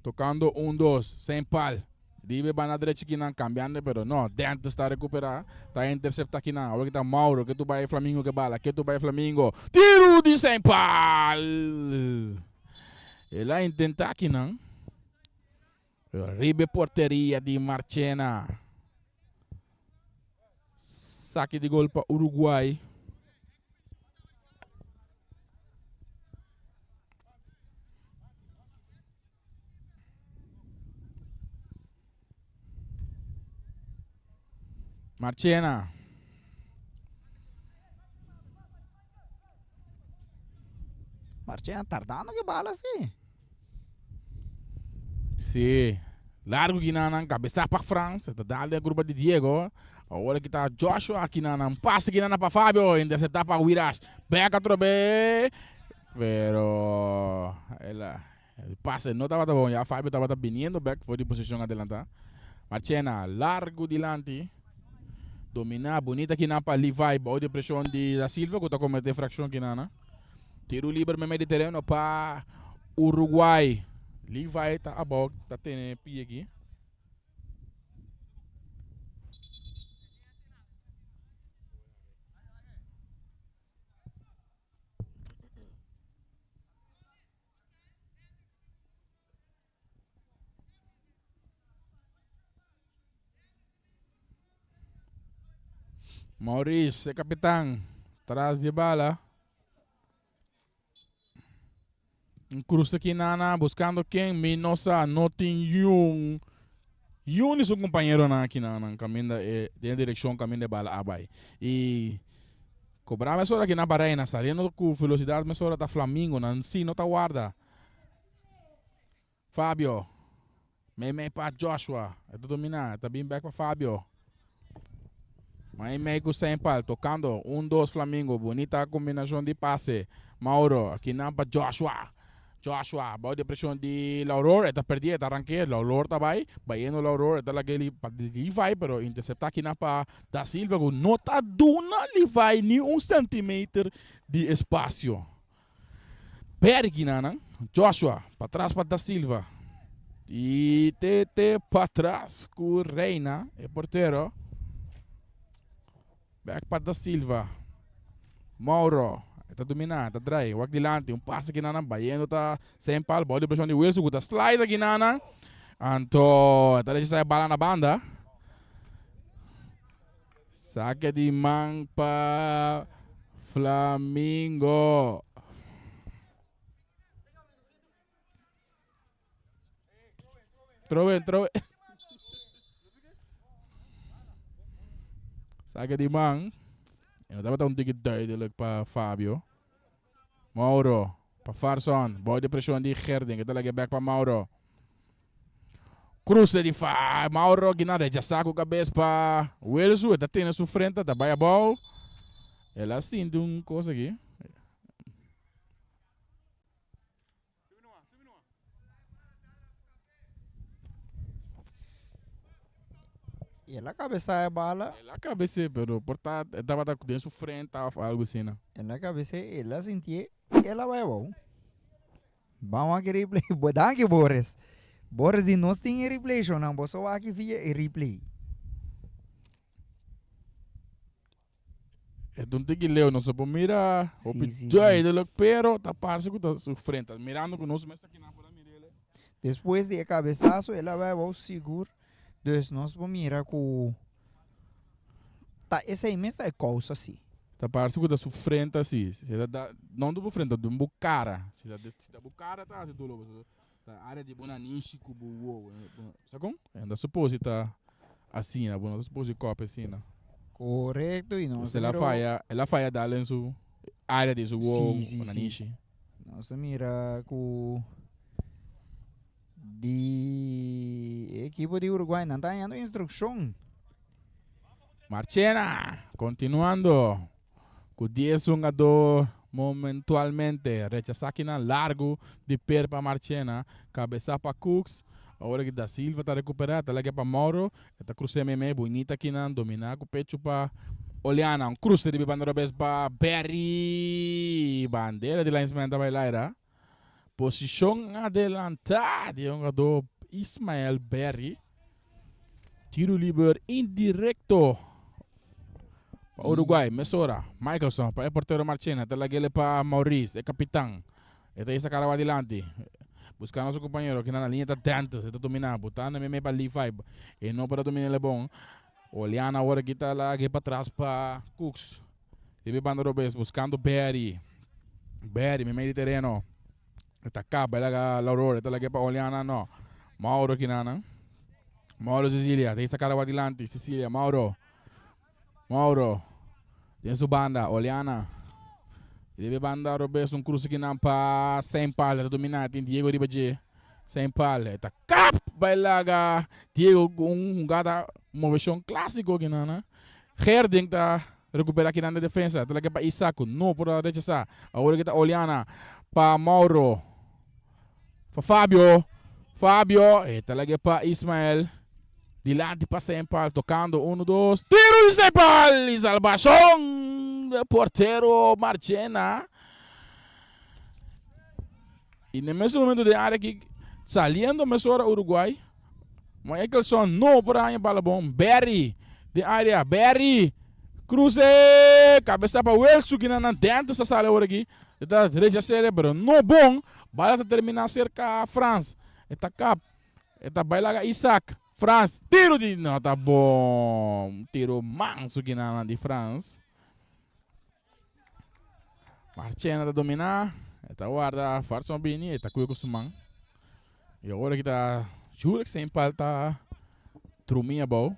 Tocando un, dos, Saint Paul. Riba e banda drechi kinan cambiando pero no, Dentist ta recupera, ta intercepta kinan. Awor kita Mauro, ke tu bai Flamingo ke bala, ke tu bai Flamingo. Tiro di Saint Paul! El a intenta kinan. Pero riba e porteria di Marchena. Saki di gol pa Uruguay. Marchena. Marchena tardando ke bala si. Sí. Largo kinanan, cabeza pa Frans, ta dal den curva di Diego. Awor aki ta Joshua kinanan, pase kinanan pa Fabio, intercepta pa Wirash. Bek atrobe, pero el, el pase no tabata bon. Ya Fabio tabata biniendo bek for di posicion adelanta. Marchena, largo dilanti. Domina, bonita kinan pa Levi, bou di presion di Da Silva ku ta komete frakshon kinana. Tiro liber meimei di tereno pa Uruguay. Levi ta abou ta tene pie aki. Maurice, e kapitan, tras di bala. Un cruce aki nana buscando ken mi no sa no tin yun yun di su compañeronan aki nana caminda e den direccion caminda e bala a bay y cobra mesora aki na Bahrein saliendo cu velocidad mesora ta Flamingo nan si no ta warda. Fabio, meimei pa Joshua, e ta dominá, e ta bin bèk pa Fabio. Meimei ku Seinpal, tokando, un dos Flamingo, bunita kombinashon di pase. Mauro, akinan pa Joshua. Joshua, bou di preshon di Lauror, e ta pèrdí, e ta rank'é, Lauror ta bai, bayendo Lauror, e ta lag'é li pa Levi, pero interseptá akinan pa Da Silva ku no ta duna Levi ni un sentimeter di espasio. Berginanan, Joshua patras pa Da Silva y Tete patras cu Reina, e portero. Back pa Da Silva. Mauro, e ta domina, e ta draai, wak dilanti, un pase kinanan, bayendo ta Sempal, bou di presion di Wilson cu ta slide kinanan. Anto, e ta rechasa e bala na banda. Sake di man pa Flamingo. Trobe, trobe. Sake di man. En dat tabata un tiki duidelijk pa Fabio. Mauro. Pa Farson. Bou di preshon di Gerding. E ta lag'é bek pa Mauro. Cruce di fa Mauro gina rechasá ku kabes pa Wilsu. E ta tene su frente, ta bai abou. El a sinti un kos aki. El a kabesá e bala. El a kabes'é, pero por ta e tabata den su frente òf algu asina. El a kabes'é, el a sintié, el a bai abou. Ban wak e replay. Danki Boris. Boris di nos tin e replay shownan. Boso wak via e replay. E ta un tiki leu, nos no por mira hopi duidelijk, pero ta parse ku ta su frente. Mirando ku nos mes akinan por a mira el. Despues di e kabesaso el a bai abou sigur. Dus nos por mira ku ta esei mes ta e kousa si. Ta parse ku ta su frente asi. Si ta da, no ta bo frente, ta bo kara. Si ta, si ta bo kara ta hasi dolo, pasobra ta area di bo nanishi ku bo wowo. Sa kon? E no ta supos si ta asina, bo no ta supos si kopi asina. Korekto, i nos ta mira. El a faya, el a faya dal den su area di su wowo, Si, si, si. nanishi. Nos ta mira ku di e ekipo di Uruguay nan ta hañando instrukshon. Marchena continuando cu dies hungador momentualmente rechasa kinan largo di per pa Marchena, cabeza pa Cooks, awor ki Da Silva ta recupera ta lage pa Mauro, e ta cruce meme bunita kinan domina cu pecho pa Oleana, un cruce riba e banda robes pa Berry, bandera di linesman ta bay laira. Posishon adelantá di e hungadó Ismael Berry. Tiro liber indirecto pa Uruguay. Mesora, Michelson pa e portero Marchena. Ta lag'ele pa Maurice, e kapitan. E ta hisa kara dilanti. Buskando su kompañero. Kinan na liña ta Dantes. E ta dominá. Botando meimei pa Levi. E no por a dominá el bon. Oliana awor aki ta lag'e patras pa Cooks. Riba e banda robes buscando Berry. Berry meimei di tereno. E ta caba e laga Laurora. E ta laga pa Oliana no. Mauro kinanan. Mauro Cecilia. Ta hisa cara wak dilanti. Cecilia, Mauro. Mauro. Den su banda. Oliana. Riba e banda robes un cruce kinan pa Saint Paul. E ta domina. Tin Diego riba dje. Saint Paul. E ta kap bai laga Diego cu un hungada movecion clasico kinan. Gerding ta recupera kinan den defensa. Ta laga pa Isaac cu no por a rechasa. Awor aki ta Oliana pa Mauro. Pa Fabio. Fabio. E ta laga pa Ismael. Dilanti pa Sempal. Tocando uno, dos. Tiro di Sempal! Y salvacion de portero Marchena. Y na mesun momento den area aki saliendo mesora Uruguay. Michelson no por haña bala bon. Berry den area. Berry cruce cabeza pa Wilson kinan nan dentro sa sali awor aki. E ta rechasele pero no bon. Bala ta termina cerca Frans. E ta kap. E ta bai laga Isaac. Frans tiro di no ta bon. Tiro manso kinan nan di Frans. Marchena ta dominá, e ta warda Farson bini, e ta kuye ku su man. I awor aki ta Jurek Sempal ta drumi abou.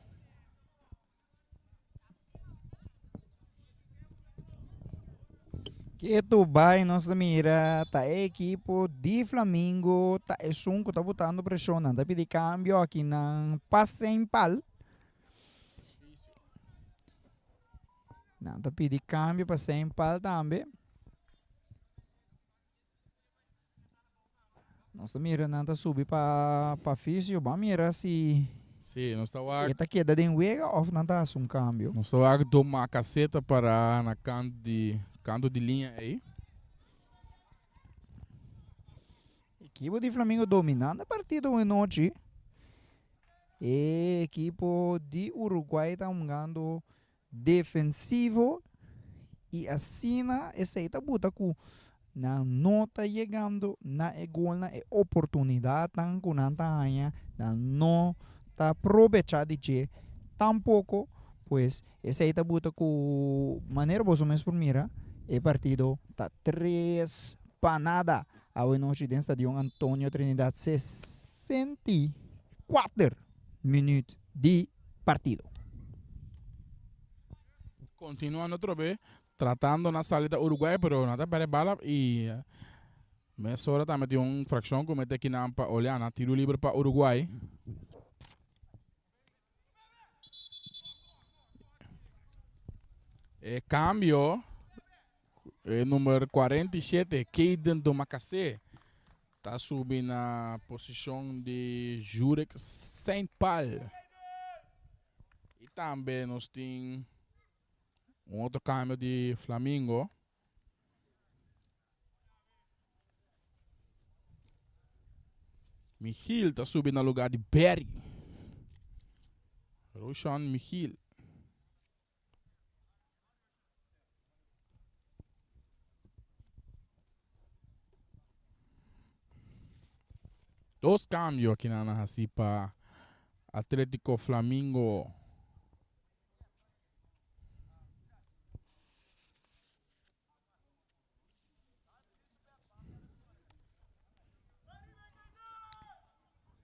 Ketu bai nos ta mira ta e ekipo di Flamingo ta esun ku ta botando preshon. Nan ta pidi kambio aki nan pa Sempal. Nan ta pidi cambio pa Saint Paul tambe. Nos ta mira nan ta subi pa pa fisio. Ban mira si Sí, nos ta wak. E ta keda den wega of nan ta hasi un cambio. Nos ta wak Doma Caseta para na kant di kanto di liña ei. Ekipo di Flamingo dominando e partido awe nochi. E ekipo di Uruguay ta hungando defensivo y asina esey ta buta cu nan no ta yegando na e golnan, e oportunidadnan cu nan ta haña nan no ta probecha di dje tampoco, pues esey ta buta cu manera boso mes por mira e partido ta tres pa nada awe nochi den Stadion Antonio Trinidad 64 minuut di partido. Continuando otra vez, tratando na salida Uruguay, pero no ta perde bala y. Mesora tambe tin un fraccion cu mete kinan pa Oleana. Tiro liber pa Uruguay. E cambio, e number 47, Kaden Domacassé, ta subi na posicion di Jurek Saint-Paul. Y tambe nos tin un otro cambio di Flamingo. Michiel ta subi na lugar di Berry. Roshan Michiel. Dos cambio aki nan a haci pa Atletico Flamingo.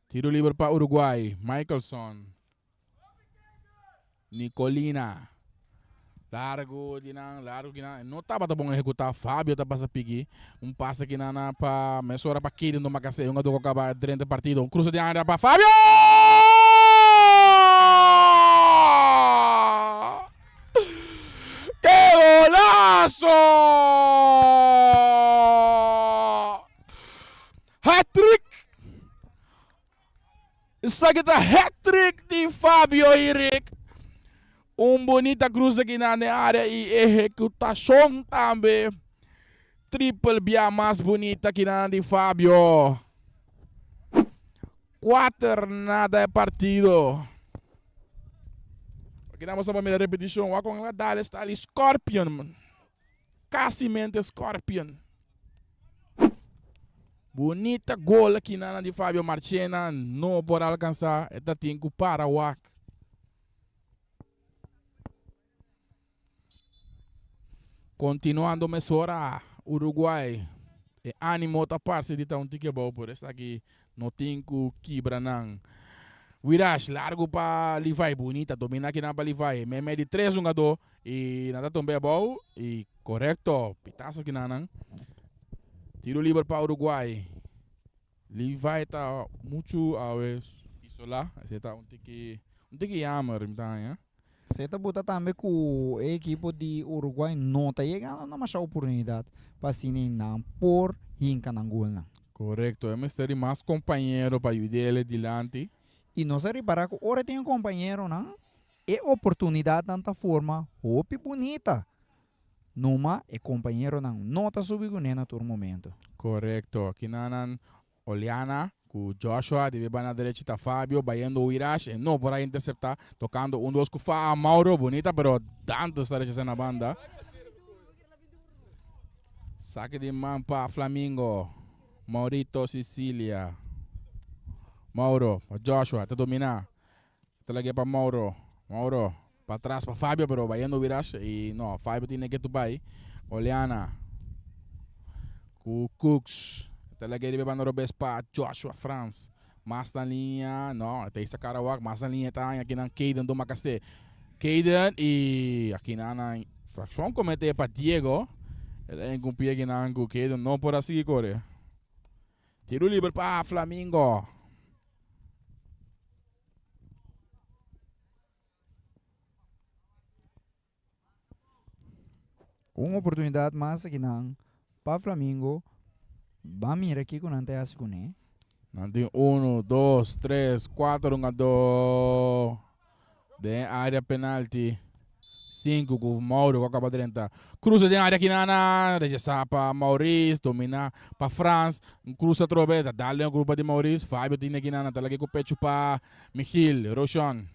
Tiro liber pa Uruguay. Michelson. Nicolina. Largo di nan, largo ki nan. No tabata bon ehecuta. Fabio ta pasa piki. Un pase ki nan na pa mesora pa Kaden Domacassé. Un jugador ku acaba drenta partido. Un cruce di área pa Fabio! ¡Qué golazo! Hat-trick! Esaki ta hat-trick di Fabio Eric. Un bonita cruz aki na den área y ehecutacion tambe. Triple bia mas bonita ki nan di Fabio. Cuater nada e partido. Aki nan boso por mira repeticion. Wak con el a dal esta ali Scorpion man. Casi mente Scorpion. Bonita gol aki nan di Fabio Marchena. No por alcansa. E ta tin cu para wak. Continuando mesora Uruguay e animo ta parse di ta un tiki abou por esaki no tin cu kibra nan. Wiraj largo pa Levi bunita domina kinan pa Levi meme di tres hungador y nan ta tumbe abou y corecto pitazo kinan nan. Tiro liber pa Uruguay Levi ta mucho awe isola esey ta un tiki un tiki jammer mi ta haña. Se ta buta tambe ku e ekipo di Uruguay no ta yegando na masha oportunidat pa asina nan por hinka nan golnan. Korekto, e mester di mas kompañero pa yud'el dilanti. I nos a ripará ku ora e tin e kompañeronan, e oportunidatnan ta forma hopi bunita. Numa e kompañeronan no ta subi kuné na tur momento. Korekto, kinanan Oliana ku Joshua di banda derechi ta Fabio bayendo Wirash e no por a intercepta tocando un dos ku Fa Mauro bonita pero Dantos ta rechasa na banda. Saque di man pa Flamingo. Maurito Sicilia. Mauro pa Joshua ta domina. Ta lag'é pa Mauro. Mauro pa tras pa Fabio pero bayendo Wirash y no Fabio tiene ke tupay. Oliana ku Cooks ta lag'é riba e banda robes pa Joshua Frans. Mas na liña no ta isa Karawak mas na liña ta haña akinan Kayden Domacassé. Kayden y akinan nan fraccion comete pa Diego. E ta haña ku un pie akinan ku Kayden no por a sigui kore. Tiro liber pa Flamingo. Un oportunidad mas akinan pa Flamingo. Ban mira kiko nan ta hasi kuné. Nan tin uno, dos, tres, cuatro hungadó den área penalti. Sinku ku Mauro ku a kaba drenta. Cruza den área kinana, rechasá pa Maurice, dominá pa Frans. Un cruza atrobe, ta dal den e grupo di Maurice. Fabio tin den kinana, ta lag'é ku pechu pa Michiel, Roshon.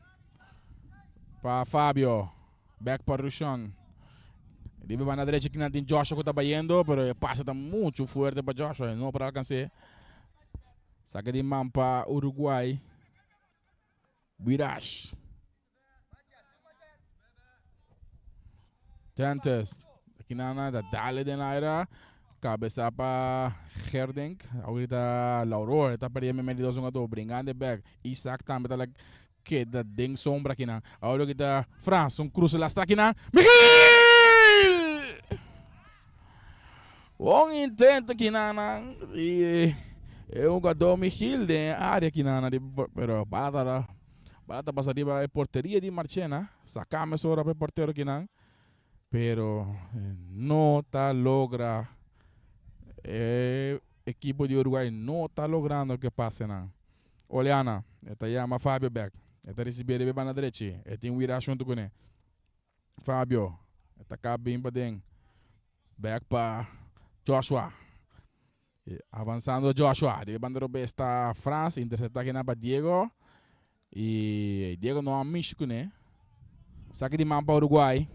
Pa Fabio, bek pa Roshon. Riba banda derecha kinan tin Joshua ku ta bayendo, pero e pase ta muchu fuerte pa Joshua, e no por alkans'é. Saka di man pa Uruguay. Wirash. Tentes. Aki nan ta dale den aire. Cabeza pa Gerdink. Ahorita Lauror ta perdiendo medio dos jugador. Bringando back. Isaac tambe ta keda den sombra aki nan. Ahora ki ta Frans. Un cruce lastra aki nan. Michiel! Bon intento kinanan y e hugador Michiel den area kinanan di pero bala ta bala ta pasa riba e porteria di Marchena. Saca mesora pa e portero kinan pero no ta logra e ekipo di Uruguay no ta logrando ke pasenan. Oleana e ta yama Fabio bek e ta ricibi riba e banda drechi e tin wira hunto cune. Fabio e ta kap bin paden. Bek pa Joshua. E avansando Joshua. Riba banda robes ta Frans. Intercepta kinan pa Diego. Y Diego no a mishi kuné. Saki di man pa Uruguay.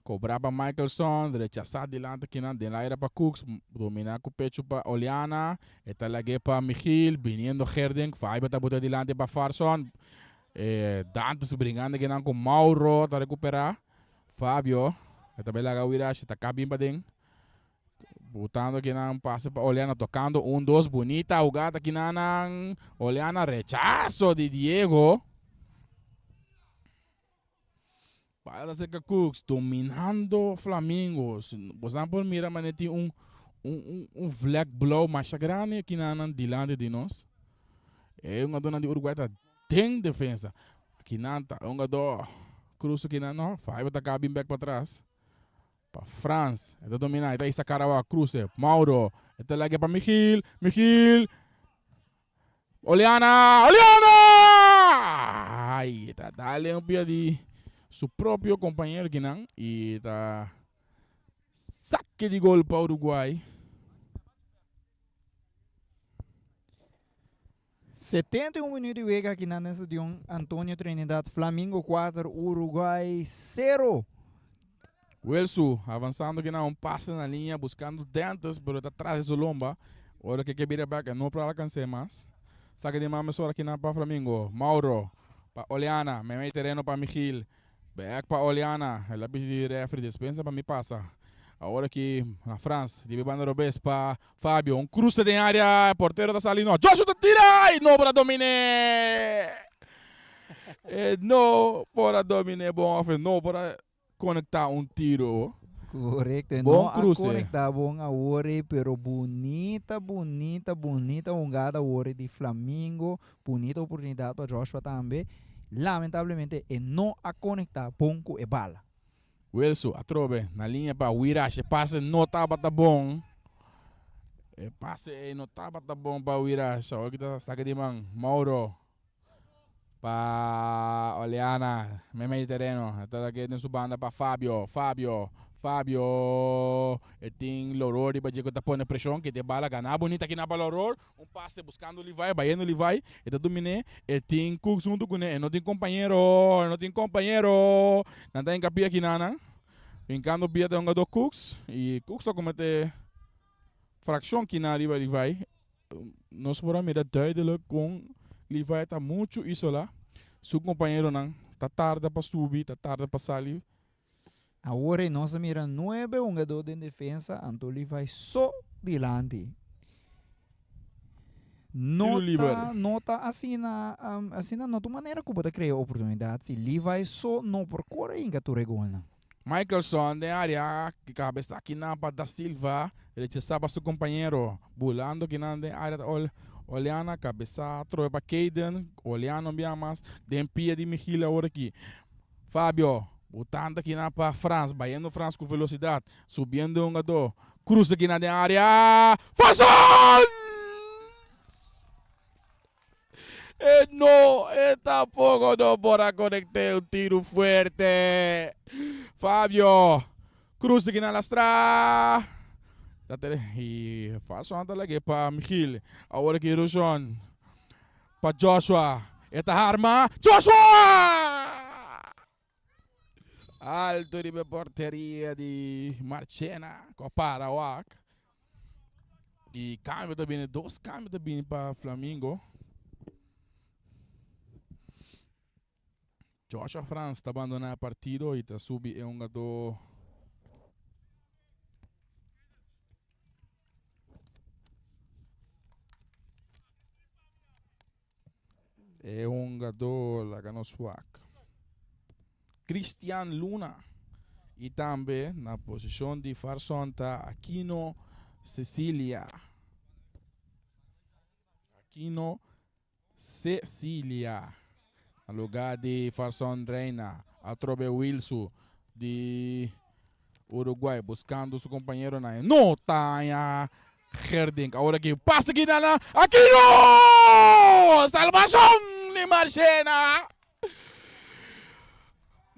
Cobra pa Michelson, rechasa dilanti kinan den laira pa Cooks, domina cu pecho pa Oliana, e ta lag'e pa Michiel, biniendo Gerdink, Fabio ta buta dilanti pa Farson, e Dantes bringando kinan cu Mauro ta recupera, Fabio e ta bay laga Wirash, ta ka bin paden, butando kinan pase pa Oliana, tocando un dos, bunita hugada kinanan, Oliana rechazo di Diego. Bala ta cerca Cooks, dominando Flamingo. Bosan por mira manera tin un un un vlek blauw masha grandi aki na nan dilanti di nos. E hungadornan di Uruguay ta den defensa. Aki nan ta hungador Cruz aki nan no, Fabio ta bin bek patras. Pa Frans, e ta domina, e ta isa Carawa, Cruz, Mauro, e ta lage pa Michiel, Michiel. Oleana! Oleana! Ay, ta dale un pia di su propio compañero kinan y ta saque di gol pa Uruguay. 71 minuut di wega aki na Stadion Antonio Trinidad. Flamingo 4, Uruguay 0. Wilsu avansando kinan un pase na linea buscando Dentes pero ta tras di su lomba. Ora ke ke bira bek e no por alcans'é mas. Saki di man mesora kinan pa Flamingo. Mauro pa Oleana, meimei tereno pa Michiel. Bek pa Oleana, el a pidi refri despensa pa mi pasa. Awor aki na Frans, riba e banda robes pa Fabio, un cruce den area, e portero ta sali no. Joshua ta tira y no por a domin'é! E no por a domin'é bon of e no por a Conecta un tiro. Correcto, e no a conecta bon awor ei, pero bunita, bunita, bunita hungada awor ei di Flamingo, bunita oportunidad pa Joshua tambe, lamentablemente e no a conecta bon cu e bala. Wilson atrobe na liña pa Wirash, e pase no tabata bon, e pase ei no tabata bon pa Wirash, awor ki ta saka di man Mauro. Pa Oleana, meimei di tereno. E ta den su banda pa Fabio. Fabio, Fabio. E tin Loror riba dje ku ta pone preshon. Kete bala gana bunita kina pa Loror. Un pase buskando Levi, bayendo Levi. E ta domin'é. E tin Cooks huntu kuné. E no tin kompañero. E no tin kompañero. Nan ta hinka pia kinanan. Hinkando pia ta hungadó Cooks. I Cooks ta kometé frakshon kina riba Levi. Nos por a mira duidelijk kon Levi ta muchu isolá. Su kompañeronan ta tarda pa subi, ta tarda pa sali. Awor ei nos a mira nuebe hungadó den defensa, anto Levi so dilanti. No ta, no ta asina, asina no ta un manera ku bo ta krea oportunidat si Levi so no por kore hinka tur e golnan. Michelson den area, kabesa kinan pa Da Silva, rechasa pa su kompañero, bulando kinan den area ta Oleana, kabesa atrobe pa Kayden, Oleana un bia mas den pia di Michiel awor aki. Fabio, butando kinan pa Frans, bayendo Frans ku velosidat, subiendo e hungadó, krusa kinan den area, Farson! E no, e tampoco no por a conecté un tiro fuerte. Fabio, cruz de na lastra. Y falso anta lage pa Michiel. Ahora que Rushon. Pa Joshua. Eta arma. Joshua! Alto riba e porteria di Marchena. Ku a para wak. I kambio ta bini, dos kambio ta bini pa Flamingo. Joshua Frans ta bandona e partido i ta subi e hungadó. E hungadó laga nos wak. Cristian Luna y tambe na posicion di Farson ta Aquino Cecilia. Aquino Cecilia. Na lugar di Farson Reina, atrobe Wilsu di Uruguay buscando su compañero na e no taña Gerdink. Awor aki pasa aki na Aquino! Salvacion di Marchena!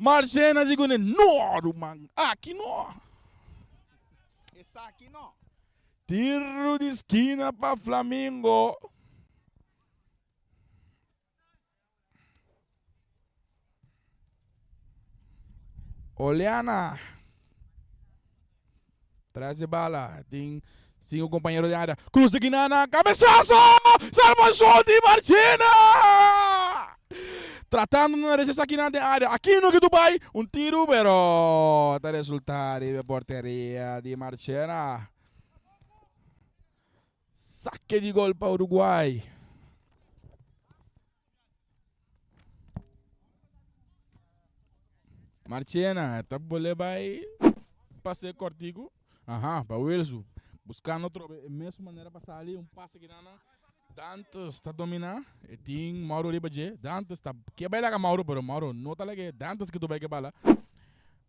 Marchena di kune no ruman, aki no. Esaki no. Tiro di skina pa Flamingo. Oleana. Tras de bala. Tin cinco compañero de área. Cruz de Quinana. Cabezazo! Salvación de Marchena! Tratando de rechazar Quinana de área. Aquino que Dubai. Un tiro, pero ta resulta de portería de Marchena. Saque de gol para Uruguay. Marchena ta bole bai pase kortiku. Aha, pa Wilsu. Buscando otro e mesmo manera pa sali. Un pase ki nana. Dantes ta domina. E tin Mauro riba dje. Dantes ta ke bai laga Mauro, pero Mauro no ta lage. Dantes ki tu bai ke bala.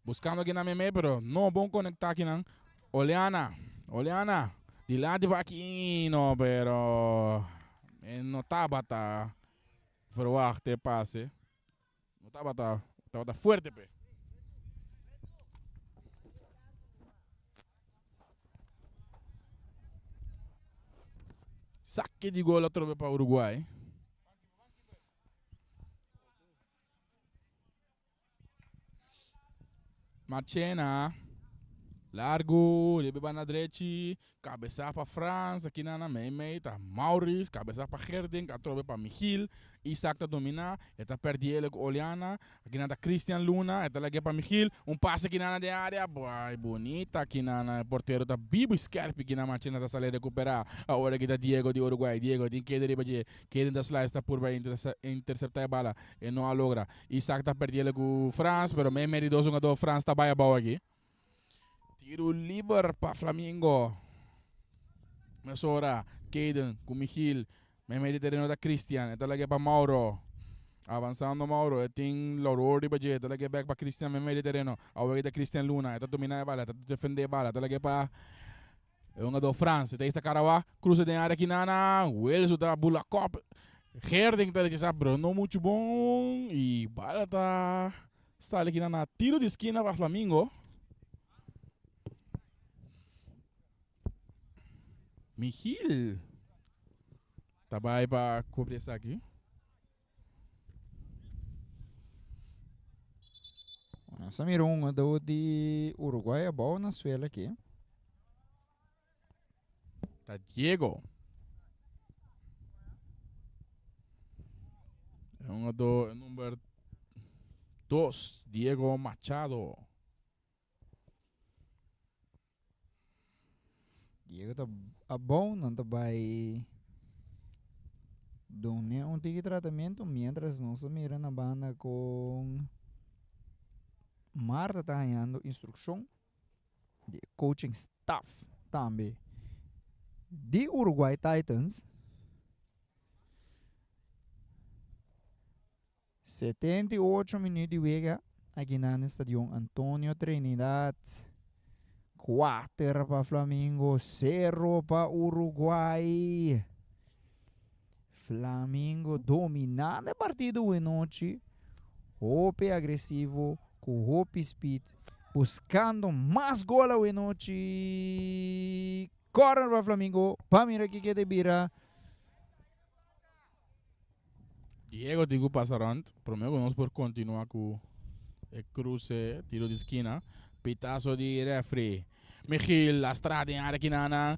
Buscando aki na meme, pero no bon conecta aki nan. Oleana, Oleana, dilanti pa Aquino, pero e no tabata verwacht e pase. No tabata, tabata fuerte p'e. Saque di gol atrobe pa Uruguay. Marchena, largu, riba e banda drechi, kabesá pa Frans, aki nan na mei mei ta Maurits, kabesá pa Gerdink, atrobe pa Michiel, Isaac ta dominá, e ta pèrdí el ku Oliana, aki nan ta Christian Luna, e ta lag'é pa Michiel, un pase aki nan den área, bai bunita aki nan, e portero ta bibu i skèrpi aki nan, Marchena ta sali rekuperá, awor aki ta Diego di Uruguay, Diego tin keda riba dje, Keden ta slice ta purba interseptá e bala, e no a logra. Isaac ta perdiele ku Frans, pero mei mei di dos hungadó Frans ta bai abou aki. Tiru liber pa Flamingo. Mesora Kayden ku Michiel. Mei mei di tereno ta Christian. E ta lag'é pa Mauro. Avansando Mauro. E tin Lauro riba dje. E ta lag'é bèk pa Christian mei mei di tereno. Awor aki ta Christian Luna. E ta dominá e bala. E ta defendé e bala. E ta lag'é pa E hungadó Frans ta esta Karawa, cruza den area kinana, Wilson ta bula kop, Gerding ta rechasa pero no mucho bon y bala ta sali kinana, tiro di skina pa Flamingo. Michiel ta bai pa cubri esaki. Nos a mira un hungador di Uruguay abou na suela aki. Ta Diego. E hungador number 2, Diego Machado. Diego ta abou, nan ta bai dun'e un tiki tratamiento mientras nos a mira na banda con Marta ta hañando instruccion di e coaching staff tambe di Uruguay Titans. 78 minuut di wega aki na Stadion Antonio Trinidad. 4 pa Flamingo, 0 pa Uruguay. Flamingo dominando e partido nochi. Hopi agresivo, ku hopi speed, buscando mas gol nochi. Corner pa Flamingo, pa mira kiko ta bira. Diego tin cu pasa rond. Prome cu nos por continua cu e cruce, tiro di skina. Pitazo di referee. Michiel lastra den area kinana.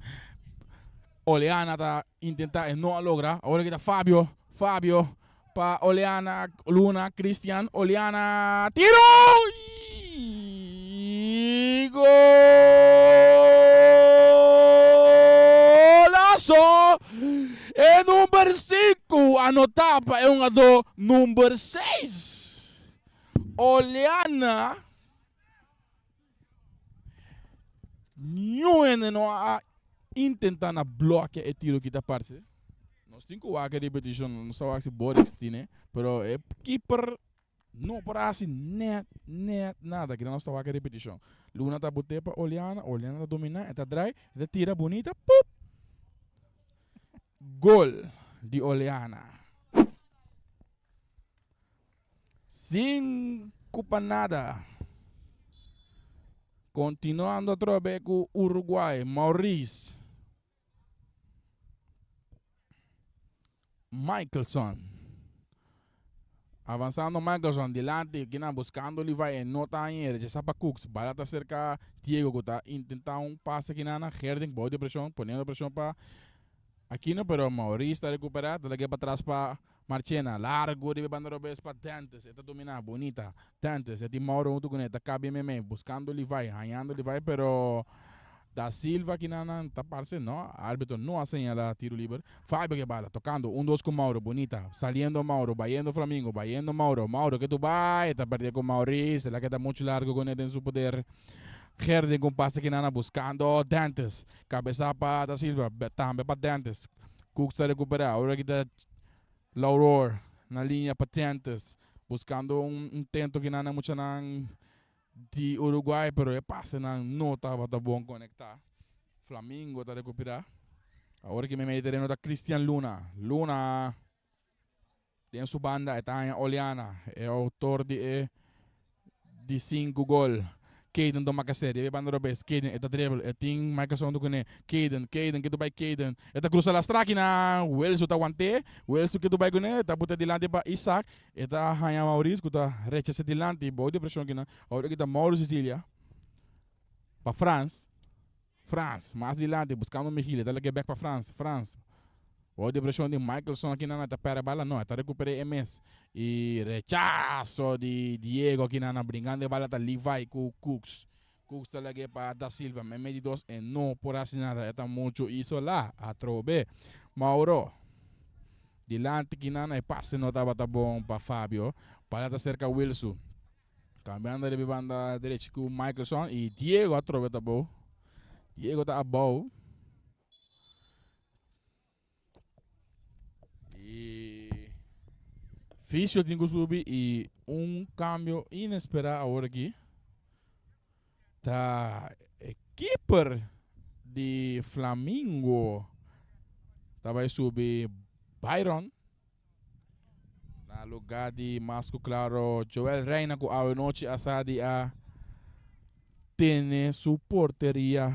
Oleana ta intenta e no a logra. Awor aki ta Fabio. Fabio pa Oleana, Luna, Christian, Oleana, tiro! Y golazo! E number 5 anotá pa e hungadó number 6. Oleana. Niun hende no a intenta na blokea e tiro ki ta parce. Nos tin ku wak e repetishon, nos ta wak si Borix tine, pero e keeper no por a hasi net net nada. Kina nos ta wak e repetishon. Luna ta bot'é pa Oleana, Oleana ta dominá, e ta drai, e ta tira bunita, pup! Gol di Oleana. Sinku pa nada. Kontinuando atrobe ku Uruguay, Maurice Michelson. Avansando Michelson dilanti, kinan buskando Levi, e no ta hañ'é, rechasá pa Cooks. Bala ta serka Diego ku ta intentá un pase kinan, Gerding bou di preshon, poniendo preshon pa Aquino, pero Maurice ta rekuperá, ta lag'é patras pa Marchena, largo riba e banda robes pa Dentes, e ta domina, bunita, Dentes, e tin Mauro hunto cune, ta cabi meme, buscando Levi, hañando Levi, pero Da Silva kinan ta parce, no, arbitro no a señala tiro liber, Fabio ke bala, tocando, un dos cu Mauro, bunita, saliendo Mauro, bayendo Flamingo, bayendo Mauro, Mauro ke tu bay, e ta perde cu Maurice, el a keda mucho largo cune den su poder, Gerding cu un pase kinan buscando Dentes, cabeza pa Da Silva, tambe pa Dentes, Cooks ta recupera, awor aki ta Lauror na liña pa Tientes buscando un intento ki nan e muchanan di Uruguay pero e pasenan no tabata bon conecta. Flamingo ta recupera. Awor ki meimei tereno ta Cristian Luna. Luna den su banda e ta haña Oliana, e autor di e di sinku gol. Kayden Domacassé riba e banda robes. Kayden e ta dribble, e tin Michael Sondo kuné. Kayden, Kayden ke bai Kayden. E ta krusa lastra akinan. Wilson ta want'é. Wilson ke bai kuné, e ta buta dilanti pa Isaac. E ta haña Maurice ku ta rechas'é dilanti bou di preshon akinan. Awor aki ta Mauro Cecilia pa Frans. Frans, mas dilanti buskando Migil, e ta lag'é bèk pa Frans. Frans, bou di preshon di Michaelson akinan e ta pèrdè bala, no, e ta rekuper'é e mes. I rechaso di Diego akinan bringando e bala ta Levi ku Cooks. Cooks ta lag'é pa Da Silva, meimei di dos e no por hasi nada, e ta muchu isolá atrobe. Mauro, dilanti kinan e pase no tabata bon pa Fabio, bala ta serka Wilsu. Cambiando riba e banda derechi cu Michelson y Diego atrobe ta abou. Diego ta abou. Y Fisio tin cu subi y un cambio inespera awor aki. Ta e keeper di Flamingo ta bay subi Byron. Na lugar di mas ku klaro Joel Reina ku awe nochi a sa di a tene su porteria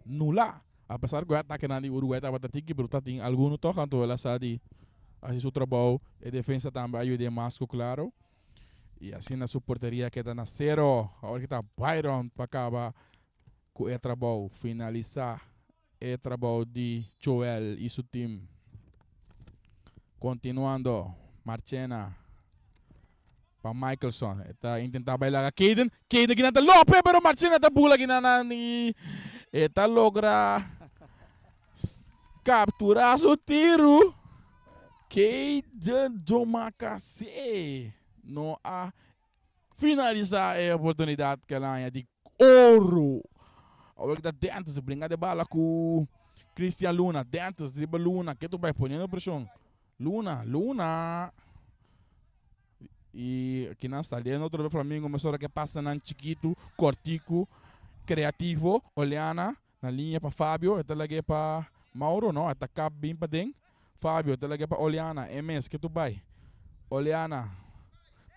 nula. A pesar ku e atakenan di Uruguay tabata tiki pero ta tin alguno tog anto el a sa di hasi su trabou. E defensa tambe a yud'é mas ku klaro. I asina su porteria keda na sero. Awor ki ta Byron pa kaba ku e trabou, finalisá E trabou di Joel y su team. Continuando, Marchena pa Michelson. E ta intenta bay laga Kaden. Kaden kinan ta lope, pero Marchena ta bula kinan nan y e ta logra captura su tiro. Kaden Domacassé no a Finalisa e oportunidad kel aña di oro. Awor ki ta Dentes bringa de bala ku Christian Luna. Dentes riba Luna. Ke tu bai poniendo presion. Luna, Luna. Y kinan saliendo otro vez Flamingo mesora ke pasa nan chikitu, kortiku, kreativo. Oleana na liña pa Fabio. E ta lag'é pa Mauro. No, e ta kap bin paden. Fabio ta lag'é pa Oleana, e mes ke tu bai. Oleana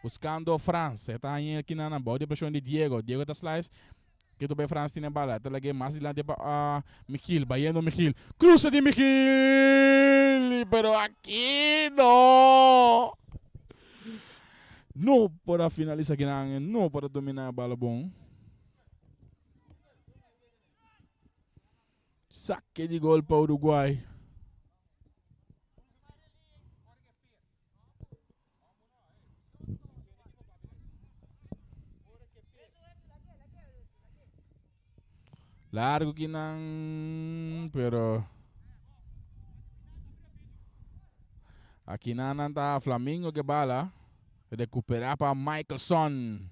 buskando Frans, e ta hañ'é kinan nan bou di preshon di Diego. Diego ta slice, ke tu bai Frans tin e bala, e ta lag'é mas dilanti pa Michiel, bayendo Michiel. Krusa di Michiel! Pero aki no! No por a finalisa kinan, e no por a domina e bala bon. Saque di gol pa Uruguay. Largo kinan, pero akinan nan ta Flamingo ke bala. Recupera pa Michelson.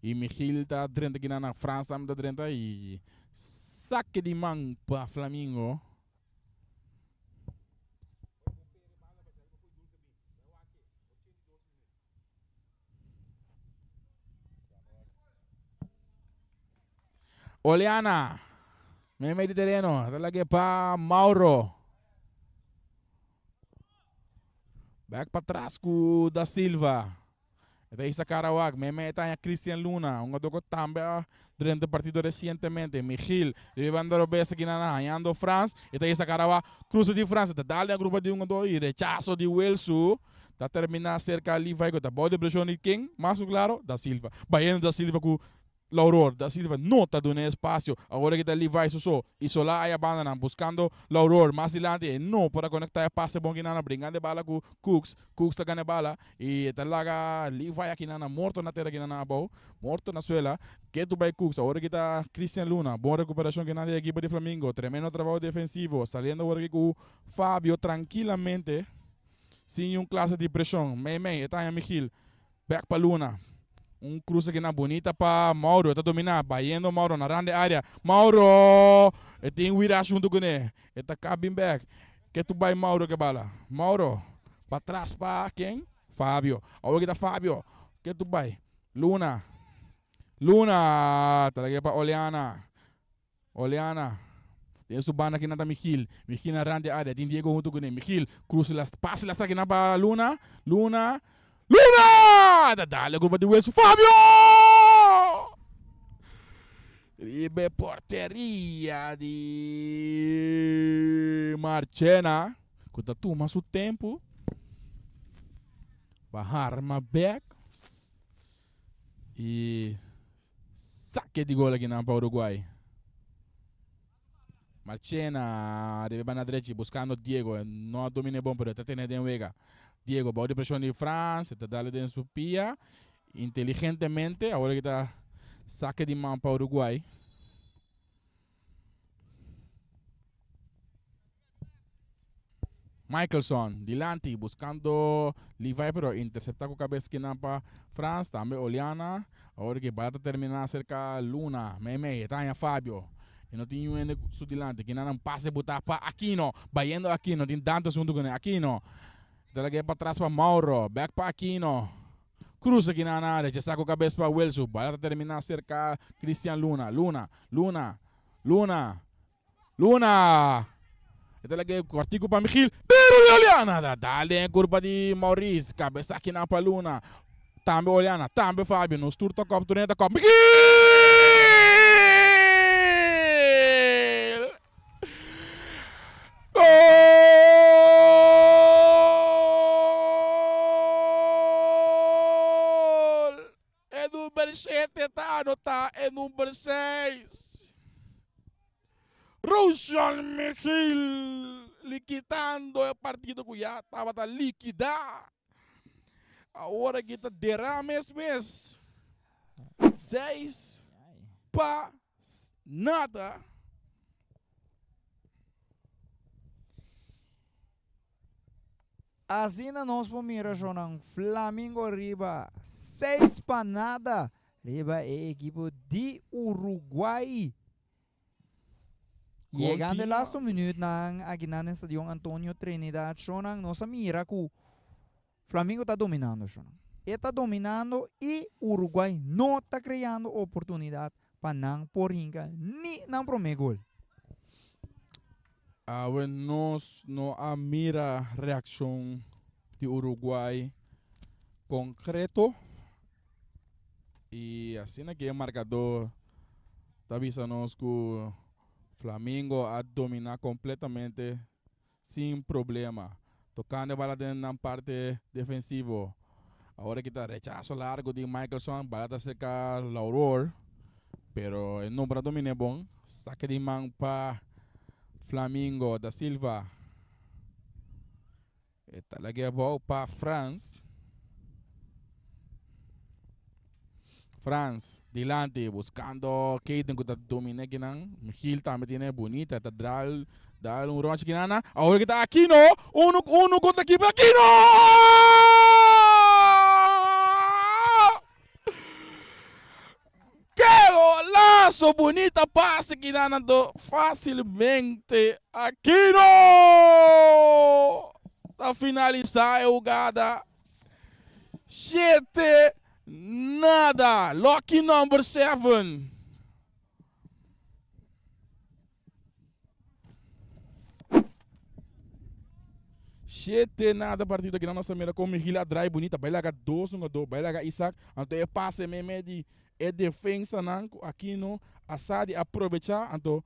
Y Michiel ta drenta kinan na Frans tambe ta drenta y saque di man pa Flamingo. Oleana, meimei di tereno, ta lag'é pa Mauro. Bek patras ku Da Silva. E ta hisa Karawak, meimei e ta haña Christian Luna, un hungadó ku tambe a drenta e partido resientemente. Michiel, riba e banda robes aki nan hañando Frans, e ta hisa Karawak, krusa di Frans, e ta dal den e grupo di hungadó i rechaso di Wilsu. Ta termina serka Levi ku ta bou di preshon di ken? Mas ku klaro, Da Silva. Bayendo Da Silva ku Lauror. Da Silva no ta duna espasio. Awor aki ta Levi su so. Isolá aya bandanan buskando Lauror. Mas dilanti e no por a konektá e pase bon kinan. Bringando e bala ku Cooks. Cooks ta gana e bala i e ta laga Levi akinan morto na tera kinan abou. Morto na suela. Ketu bai Cooks. Awor aki ta Christian Luna. Bon rekuperashon kinan di e ekipo di Flamingo. Tremendo trabou defensivo. Saliendo awor aki ku Fabio trankilamente. Sin niun klase di preshon. Mei mei, e ta haña Michiel. Bek pa Luna. Un krus akinan bunita pa Mauro. E ta dominá. Bayendo Mauro na rand di área. Mauro! E tin Wirash huntu kuné. E ta kap bin bek. Ke tu bai Mauro ke bala. Mauro. Patras pa ken? Fabio. Awor ki ta Fabio. Ke tu bai. Luna. Luna! Ta lag'é pa Oleana. Oleana, Den su banda kinan ta Michiel. Michiel na rand di area. Tin Diego hunto kuné. Michiel cruza las pasa las trakinan pa Luna. Luna. Luna! Ta dale grupo di Wilson. Fabio! Riba e porteria di Marchena. Ku ta tuma su tempu pa harma bek. I Sake di gol akinan pa Uruguay. Marchena riba e banda drechi buscando Diego. No a domina e bon pero e ta tene den wega. Diego bou di presion di Frans. E ta dale den su pia. Inteligentemente awor aki ta sake di man pa Uruguay. Michelson dilanti buscando Levi pero intercepta cu cabes kinan pa Frans tambe Oliana awor ki bala ta termina cerca Luna mei mei e ta haña Fabio e no tin niun hende su dilanti kinan un pase buta pa Aquino bayendo Aquino tin Dantes hunto cune Aquino ta lag'e patras pa Mauro bek pa Aquino cruza kinan na rechasa cu cabes pa Wilson bala ta termina cerca Cristian Luna Luna Luna Luna Luna! E ta laga e kòrtiku pa Michiel. Tiro di Oliana! Ta dal den e kurpa di Maurice. Kabes akinan pa Luna. Tambe Oliana, tambe Fabio. Nos tur ta kòp, tur hende ta kòp. Michiel! Gol! E number shete ta anotá e number seis. Roshan Michiel likidando e partido ku ya tabata likidá. Awor aki ta derá mes mes. Seis pa nada. Asina nos por mira shownan Flamingo riba seis pa nada riba e ekipo di Uruguay. Yegando e lasto minuutnan akinan den Stadion Antonio Trinidad shownan nos a mira ku Flamingo ta dominando shownan. E ta dominando i Uruguay no ta kreando oportunidat pa nan por hinka ni nan promé gol. Awe nos no a mira reaccion di Uruguay concreto y asina que e marcador ta bisa nos cu Flamingo a domina completamente sin problema. Tocando e bala den nan parte defensivo. Awor aki ta rechazo largo di Michelson. Bala ta cerca Lauror. Pero e no por a domine bon. Saque di man pa Flamingo. Da Silva. E ta lag'e abou pa Frans. Frans dilanti buscando Keaton cu ta domina kinan. Gil tambe tiene bunita ta dral dal un ronchi kinana. Awor ki ta Aquino. Uno uno contra keeper Aquino! Celso, bunita pase kinan anto fácilmente Aquino ta finalisá e hugada. 7-0. Lucky number 7. 7-0 partido aki nos ta mira kon Miguel a draai bunita bai laga dos hungadó bai laga Isaac anto e pase meme di e defensanan ku Aquino a sa di aprovechá anto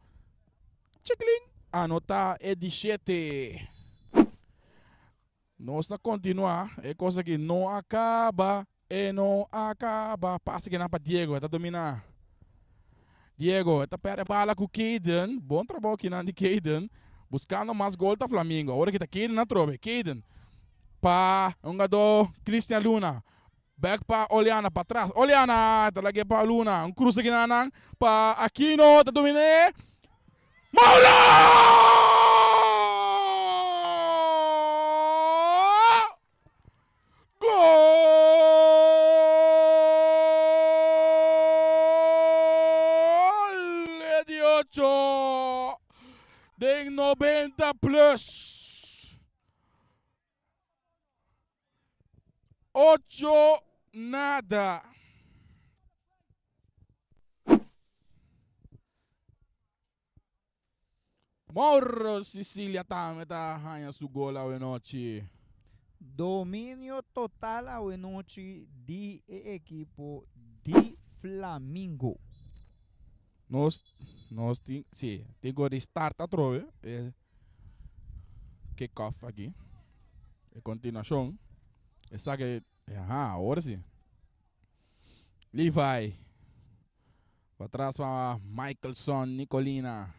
chikling anotá e di shete. Nos ta kontinuá e kos aki no a kaba e no a kaba pase kinan pa Diego e ta dominá Diego e ta pèrdè bala ku Kayden bon trabou kinan di Kayden buskando mas gol ta Flamingo awor aki ta Kayden atrobe Kayden pa hungadó Christian Luna bèk pa Oleana patras Oleana ta lag'é pa Luna un kruse kinan nan pa Aquino ta dominé Mauro! Gol! E di ocho den 90 plus. 8-0. Mauro Sicilia tambe ta haña su gol awe nochi. Dominio total awe nochi di e ekipo di Flamingo. Nos nos tin si tin ku restart atrobe e kick off aki. E kontinuashon. Esaki aha awor si. Levi. Patras pa Michelson Nicolina.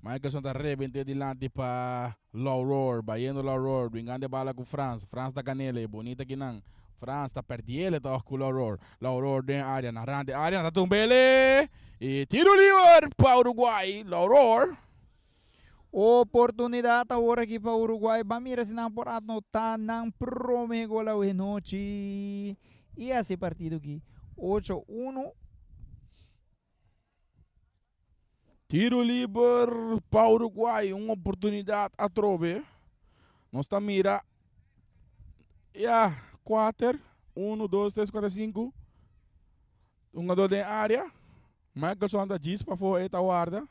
Michelson ta rebente dilanti pa Lauror. Bayendo Lauror. Bringando e bala ku Frans. Frans ta ganele. Bonita kinan. Frans ta perdiele toch ku Lauror. Lauror den área. Na rand de área. Ta tumbele. I tiro liber pa Uruguay. Lauror. Oportunidat awor aki pa Uruguay. Ban mira si nan por anotá nan prome gol awe nochi. I hasi e partido aki 8-1. Tiro liber pa Uruguay, un oportunidat atrobe. Nos ta mira ya kuater, unu, dos, tres, kuater, sinku. Hungador den área. Michelson ta djis pafó e ta warda.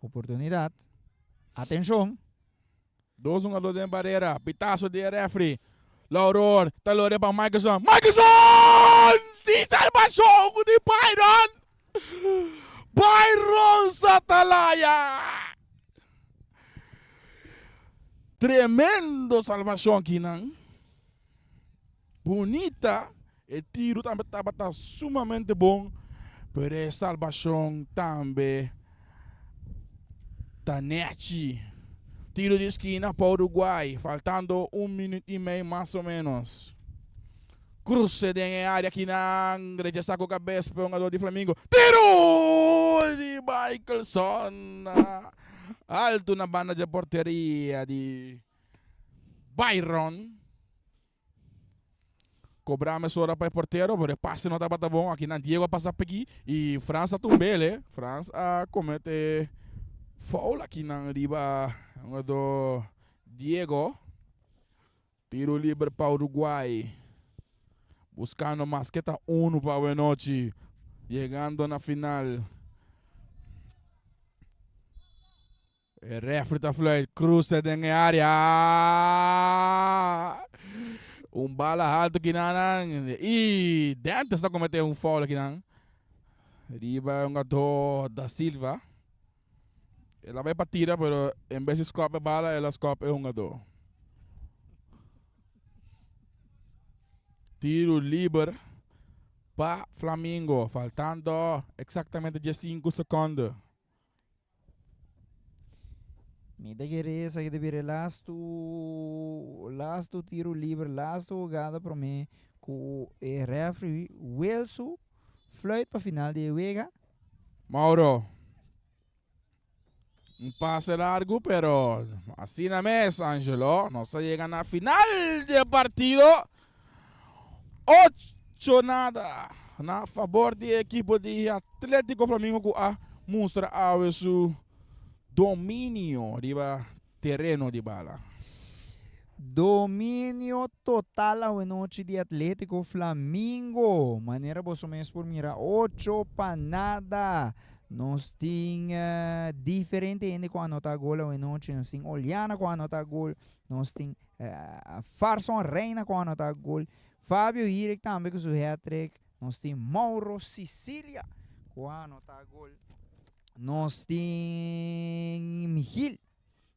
Oportunidat. Atenshon. Dos hungador den barera. Pitazo di e refri. Lauror ta loria pa Michelson. Michelson! Si salbashon di Byron! Byron Satalaya! Tremendo salbashon akinan. Bunita. E tiro tambe tabata sumamente bon, pero e salbashon tambe ta nechi. Tiro di skina pa Uruguay, faltando un minuut i mei mas o menos. Cruce den e área kinan, rechasá ku kabes pa e hungador di Flamingo. Tiro di Michelson alto na banda dje porteria di Byron. Cobra mesora pa e portero, pero e pase no tabata bon. Aki nan Diego a pasa peki y Frans a tumbele. Frans a comete foul aki nan riba jugador Diego. Tiro liber pa Uruguay. Buscando mas que ta uno pa awe nochi. Llegando na final. E refri ta fluit, cruce den e area. Un bala halto kinanan. Y Dentes ta comete un foul kinan. Riba un jugador da Silva. El a bay pa tira, pero en vez di skop e bala, el a skop e jugador. Tiro liber pa Flamingo, faltando exactamente 15 seconden. Mi ta kere esaki ta bira e lastu, lastu tiro liber, lastu hugada prome ku e refri Wilsu fluit pa final di e wega. Mauro, Un pase largu pero asina mes Angelo nos a yega na final di e partido 8-0 na favor di e ekipo di Atletico Flamingo ku a. mustra awe su dominio riba tereno di bala. Dominio total awe nochi di Atletico Flamingo. Manera boso mes por mira, 8-0. Nos tin diferente hende ku a anotá gol awe nochi. Nos tin Oliana ku a anotá gol. Nos tin Farson Reina ku a anotá gol. Fabio Hirik tambe ku su hat-trick. Nos tin Mauro Sicilia ku a anotá gol. Nos tin Miguel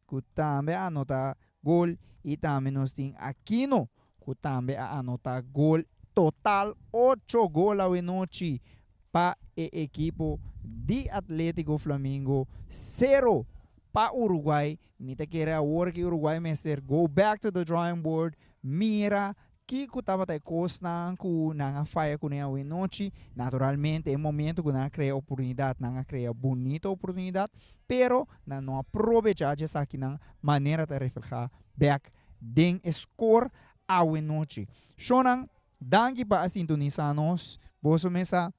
ku tambe a anotá gol. I tambe nos tin Aquino ku tambe a anotá gol. Total 8 gol awe nochi pa e ekipo di Atletico Flamingo, 0 pa Uruguay. Mi ta kere awor ku Uruguay mester go back to the drawing board, mira kiko tabata e kosnan ku nan a faya kuné awe nochi. Naturalmente, e momento ku nan a krea oportunidat, nan a krea bunita oportunidat, pero nan no a probechá di esakinan manera ta reflehá bèk den e score awe nochi. Shownan, danki pa a sintonisá nos. Boso mesa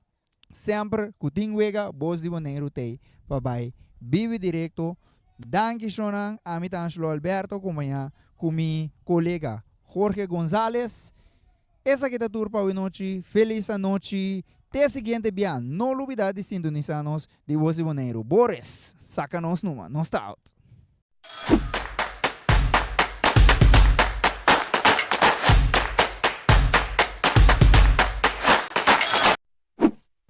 semper ku tin wega Bos di Boneiru tei pa bai bibi direkto. Danki, shownan. Ami ta Angelo Alberto kompañá ku mi kolega Jorge Gonzalez. Esaki ta tur pa awe nochi. Felis anochi. Te siguiente bia. No lubidá di sintonisá nos di Bos di Boneiru. Boris, saka nos numa. Nos ta out.